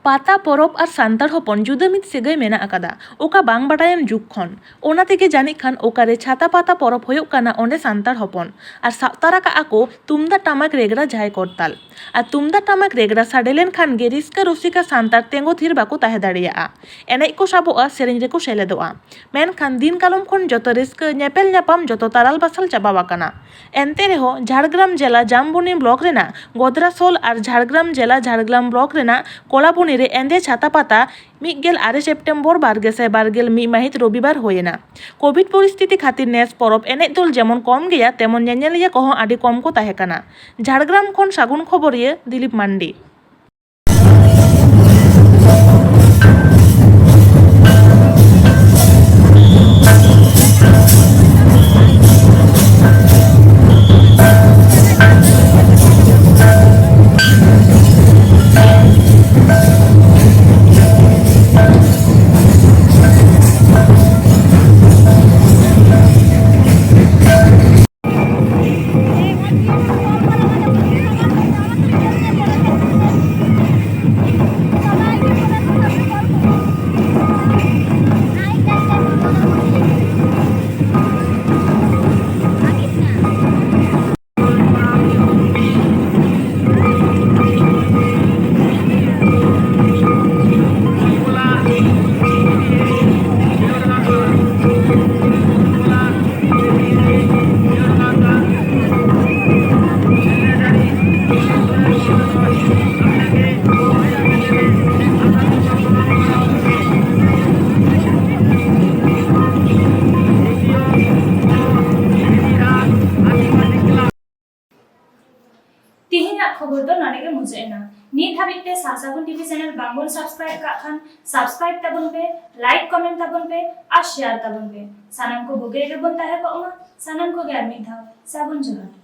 ᱯᱟᱛᱟ ᱯᱚᱨᱚᱵᱽ ᱟᱨ ᱥᱟᱱᱛᱟᱲ ᱦᱚᱯᱚᱱ ᱡᱩᱫᱟᱹ ᱢᱤᱫ ᱥᱟᱹᱜᱟᱹᱭ ᱢᱮᱱᱟᱜ ᱟᱠᱟᱫᱟ, ᱚᱠᱟ ᱵᱟᱝ ᱵᱟᱰᱟᱭᱟᱱ ᱡᱩᱜᱽ ᱠᱷᱚᱱ᱾ ᱚᱱᱟ ᱛᱮᱜᱮ ᱡᱟᱹᱱᱤᱡ ᱠᱷᱟᱱ ᱚᱠᱟᱨᱮ ᱪᱷᱟᱛᱟ ᱯᱟᱛᱟ ᱯᱚᱨᱚᱵᱽ ᱦᱩᱭᱩᱜ ᱠᱟᱱᱟ, ᱚᱸᱰᱮ ᱥᱟᱱᱛᱟᱲ ᱦᱚᱯᱚᱱ ᱟᱨ ᱥᱟᱵᱛᱟᱨ ᱟᱠᱟᱜᱼᱟ ᱠᱚ ᱛᱩᱢᱫᱟᱜ ᱴᱟᱢᱟᱠ ᱨᱮᱜᱽᱲᱟ ᱡᱷᱟᱭ ᱠᱚᱨᱛᱟᱞ᱾ ᱟᱨ ᱛᱩᱢᱫᱟᱜ ᱴᱟᱢᱟᱠ ᱨᱮᱜᱽᱲᱟ ᱥᱟᱰᱮ ᱞᱮᱱᱠᱷᱟᱱ ᱜᱮ ᱨᱤᱥᱠᱟᱹ ᱨᱩᱥᱤᱠᱟ ᱥᱟᱱᱛᱟᱲ ᱛᱮᱸᱜᱚ ᱛᱷᱤᱨ ᱵᱟᱠᱚ ᱛᱟᱦᱮᱸ ᱫᱟᱲᱮᱭᱟᱜᱼᱟ᱾ ᱮᱱᱮᱡ ᱠᱚ ᱥᱟᱵᱚᱜᱼᱟ, ᱥᱮᱨᱮᱧ ᱨᱮᱠᱚ ᱥᱮᱞᱮᱫᱚᱜᱼᱟ᱾ ᱢᱮᱱᱠᱷᱟᱱ ᱫᱤᱱ ᱠᱟᱞᱚᱢ ᱠᱷᱚᱱ ᱡᱚᱛᱚ ᱨᱟᱹᱥᱠᱟᱹ, ᱧᱮᱯᱮᱞ ᱧᱟᱯᱟᱢ ᱡᱚᱛᱚ ᱛᱟᱨᱟᱞ ᱵᱟᱥᱟᱞ ᱪᱟᱵᱟᱣ ᱟᱠᱟᱱᱟ᱾ ᱮᱱᱛᱮ ᱨᱮᱦᱚᱸ ᱡᱷᱟᱲᱜᱨᱟᱢ ᱡᱮᱞᱟ ᱡᱟᱢᱵᱚᱱᱤ ᱵᱞᱚᱠ ᱨᱮᱱᱟᱜ ᱜᱚᱫᱽᱨᱟᱥᱳᱞ ᱟᱨ ᱡᱷᱟᱲᱜᱨᱟᱢ ᱡᱮᱞᱟ ᱡᱷᱟᱲᱜᱨᱟᱢ ᱵᱞᱚᱠ ᱨᱮᱱᱟᱜ ᱠᱚᱞᱟᱵᱚᱱᱤ ᱨᱮ ᱮᱸᱫᱮ ᱪᱷᱟᱛᱟ ᱯᱟᱛᱟ ᱢᱤᱫ ᱜᱮᱞ ᱟᱨᱮ ᱥᱮᱯᱴᱮᱢᱵᱚᱨ ᱵᱟᱨ ᱜᱮᱥᱟᱭ ᱵᱟᱨ ᱜᱮᱞ ᱢᱤᱫ ᱢᱟᱹᱦᱤᱛ ᱨᱚᱵᱤᱵᱟᱨ ᱦᱩᱭᱮᱱᱟ᱾ ᱠᱳᱵᱷᱤᱰ ᱯᱚᱨᱤᱥᱛᱷᱤᱛᱤ ᱠᱷᱟᱹᱛᱤᱨ ᱱᱮᱥ ᱯᱚᱨᱚᱵᱽ ᱮᱱᱮᱡ ᱫᱚᱞ ᱡᱮᱢᱚᱱ ᱠᱚᱢ ᱜᱮᱭᱟ, ᱛᱮᱢᱚᱱ ᱧᱮᱧᱮᱞᱤᱭᱟᱹ ᱠᱚᱦᱚᱸ ᱟᱹᱰᱤ ᱠᱚᱢ ᱠᱚ ᱛᱟᱦᱮᱸ ᱠᱟᱱᱟ᱾ ᱡᱷᱟᱲᱜᱨᱟᱢ ᱠᱷᱚᱱ ᱥᱟᱹᱜᱩᱱ ᱠᱷᱚᱵᱚᱨᱤᱭᱟᱹ ᱫᱤᱞᱤᱯ ᱢᱟᱱᱰᱤ᱾ ᱛᱮᱦᱮᱧᱟᱜ ᱠᱷᱚᱵᱚᱨ ᱫᱚ ᱱᱚᱰᱮ ᱜᱮ ᱢᱩᱪᱟᱹᱫ ᱮᱱᱟ᱾ ᱱᱤᱛ ᱦᱟᱹᱵᱤᱡ ᱛᱮ ᱥᱟᱨ ᱥᱟᱹᱜᱩᱱ ᱴᱤᱵᱷᱤ ᱪᱮᱱᱮᱞ ᱵᱟᱝᱵᱚᱱ ᱥᱟᱵᱥᱠᱨᱟᱭᱤᱵ ᱠᱟᱜ ᱠᱷᱟᱱ, ᱥᱟᱵᱥᱠᱨᱟᱭᱤᱵ ᱛᱟᱵᱚᱱ ᱯᱮ, ᱞᱟᱭᱤᱠ ᱠᱚᱢᱮᱱᱴ ᱛᱟᱵᱚᱱ ᱯᱮ ᱟᱨ ᱥᱮᱭᱟᱨ ᱛᱟᱵᱚᱱ ᱯᱮ᱾ ᱥᱟᱱᱟᱢ ᱠᱚ ᱵᱩᱜᱤ ᱨᱮᱜᱮ ᱵᱚᱱ ᱛᱟᱦᱮᱸ ᱠᱚᱜ ᱢᱟ᱾ ᱥᱟᱱᱟᱢ ᱠᱚᱜᱮ ᱟᱨ ᱢᱤᱫ ᱫᱷᱟᱣ ᱥᱟᱹᱜᱩᱱ ᱡᱚᱦᱟᱨ᱾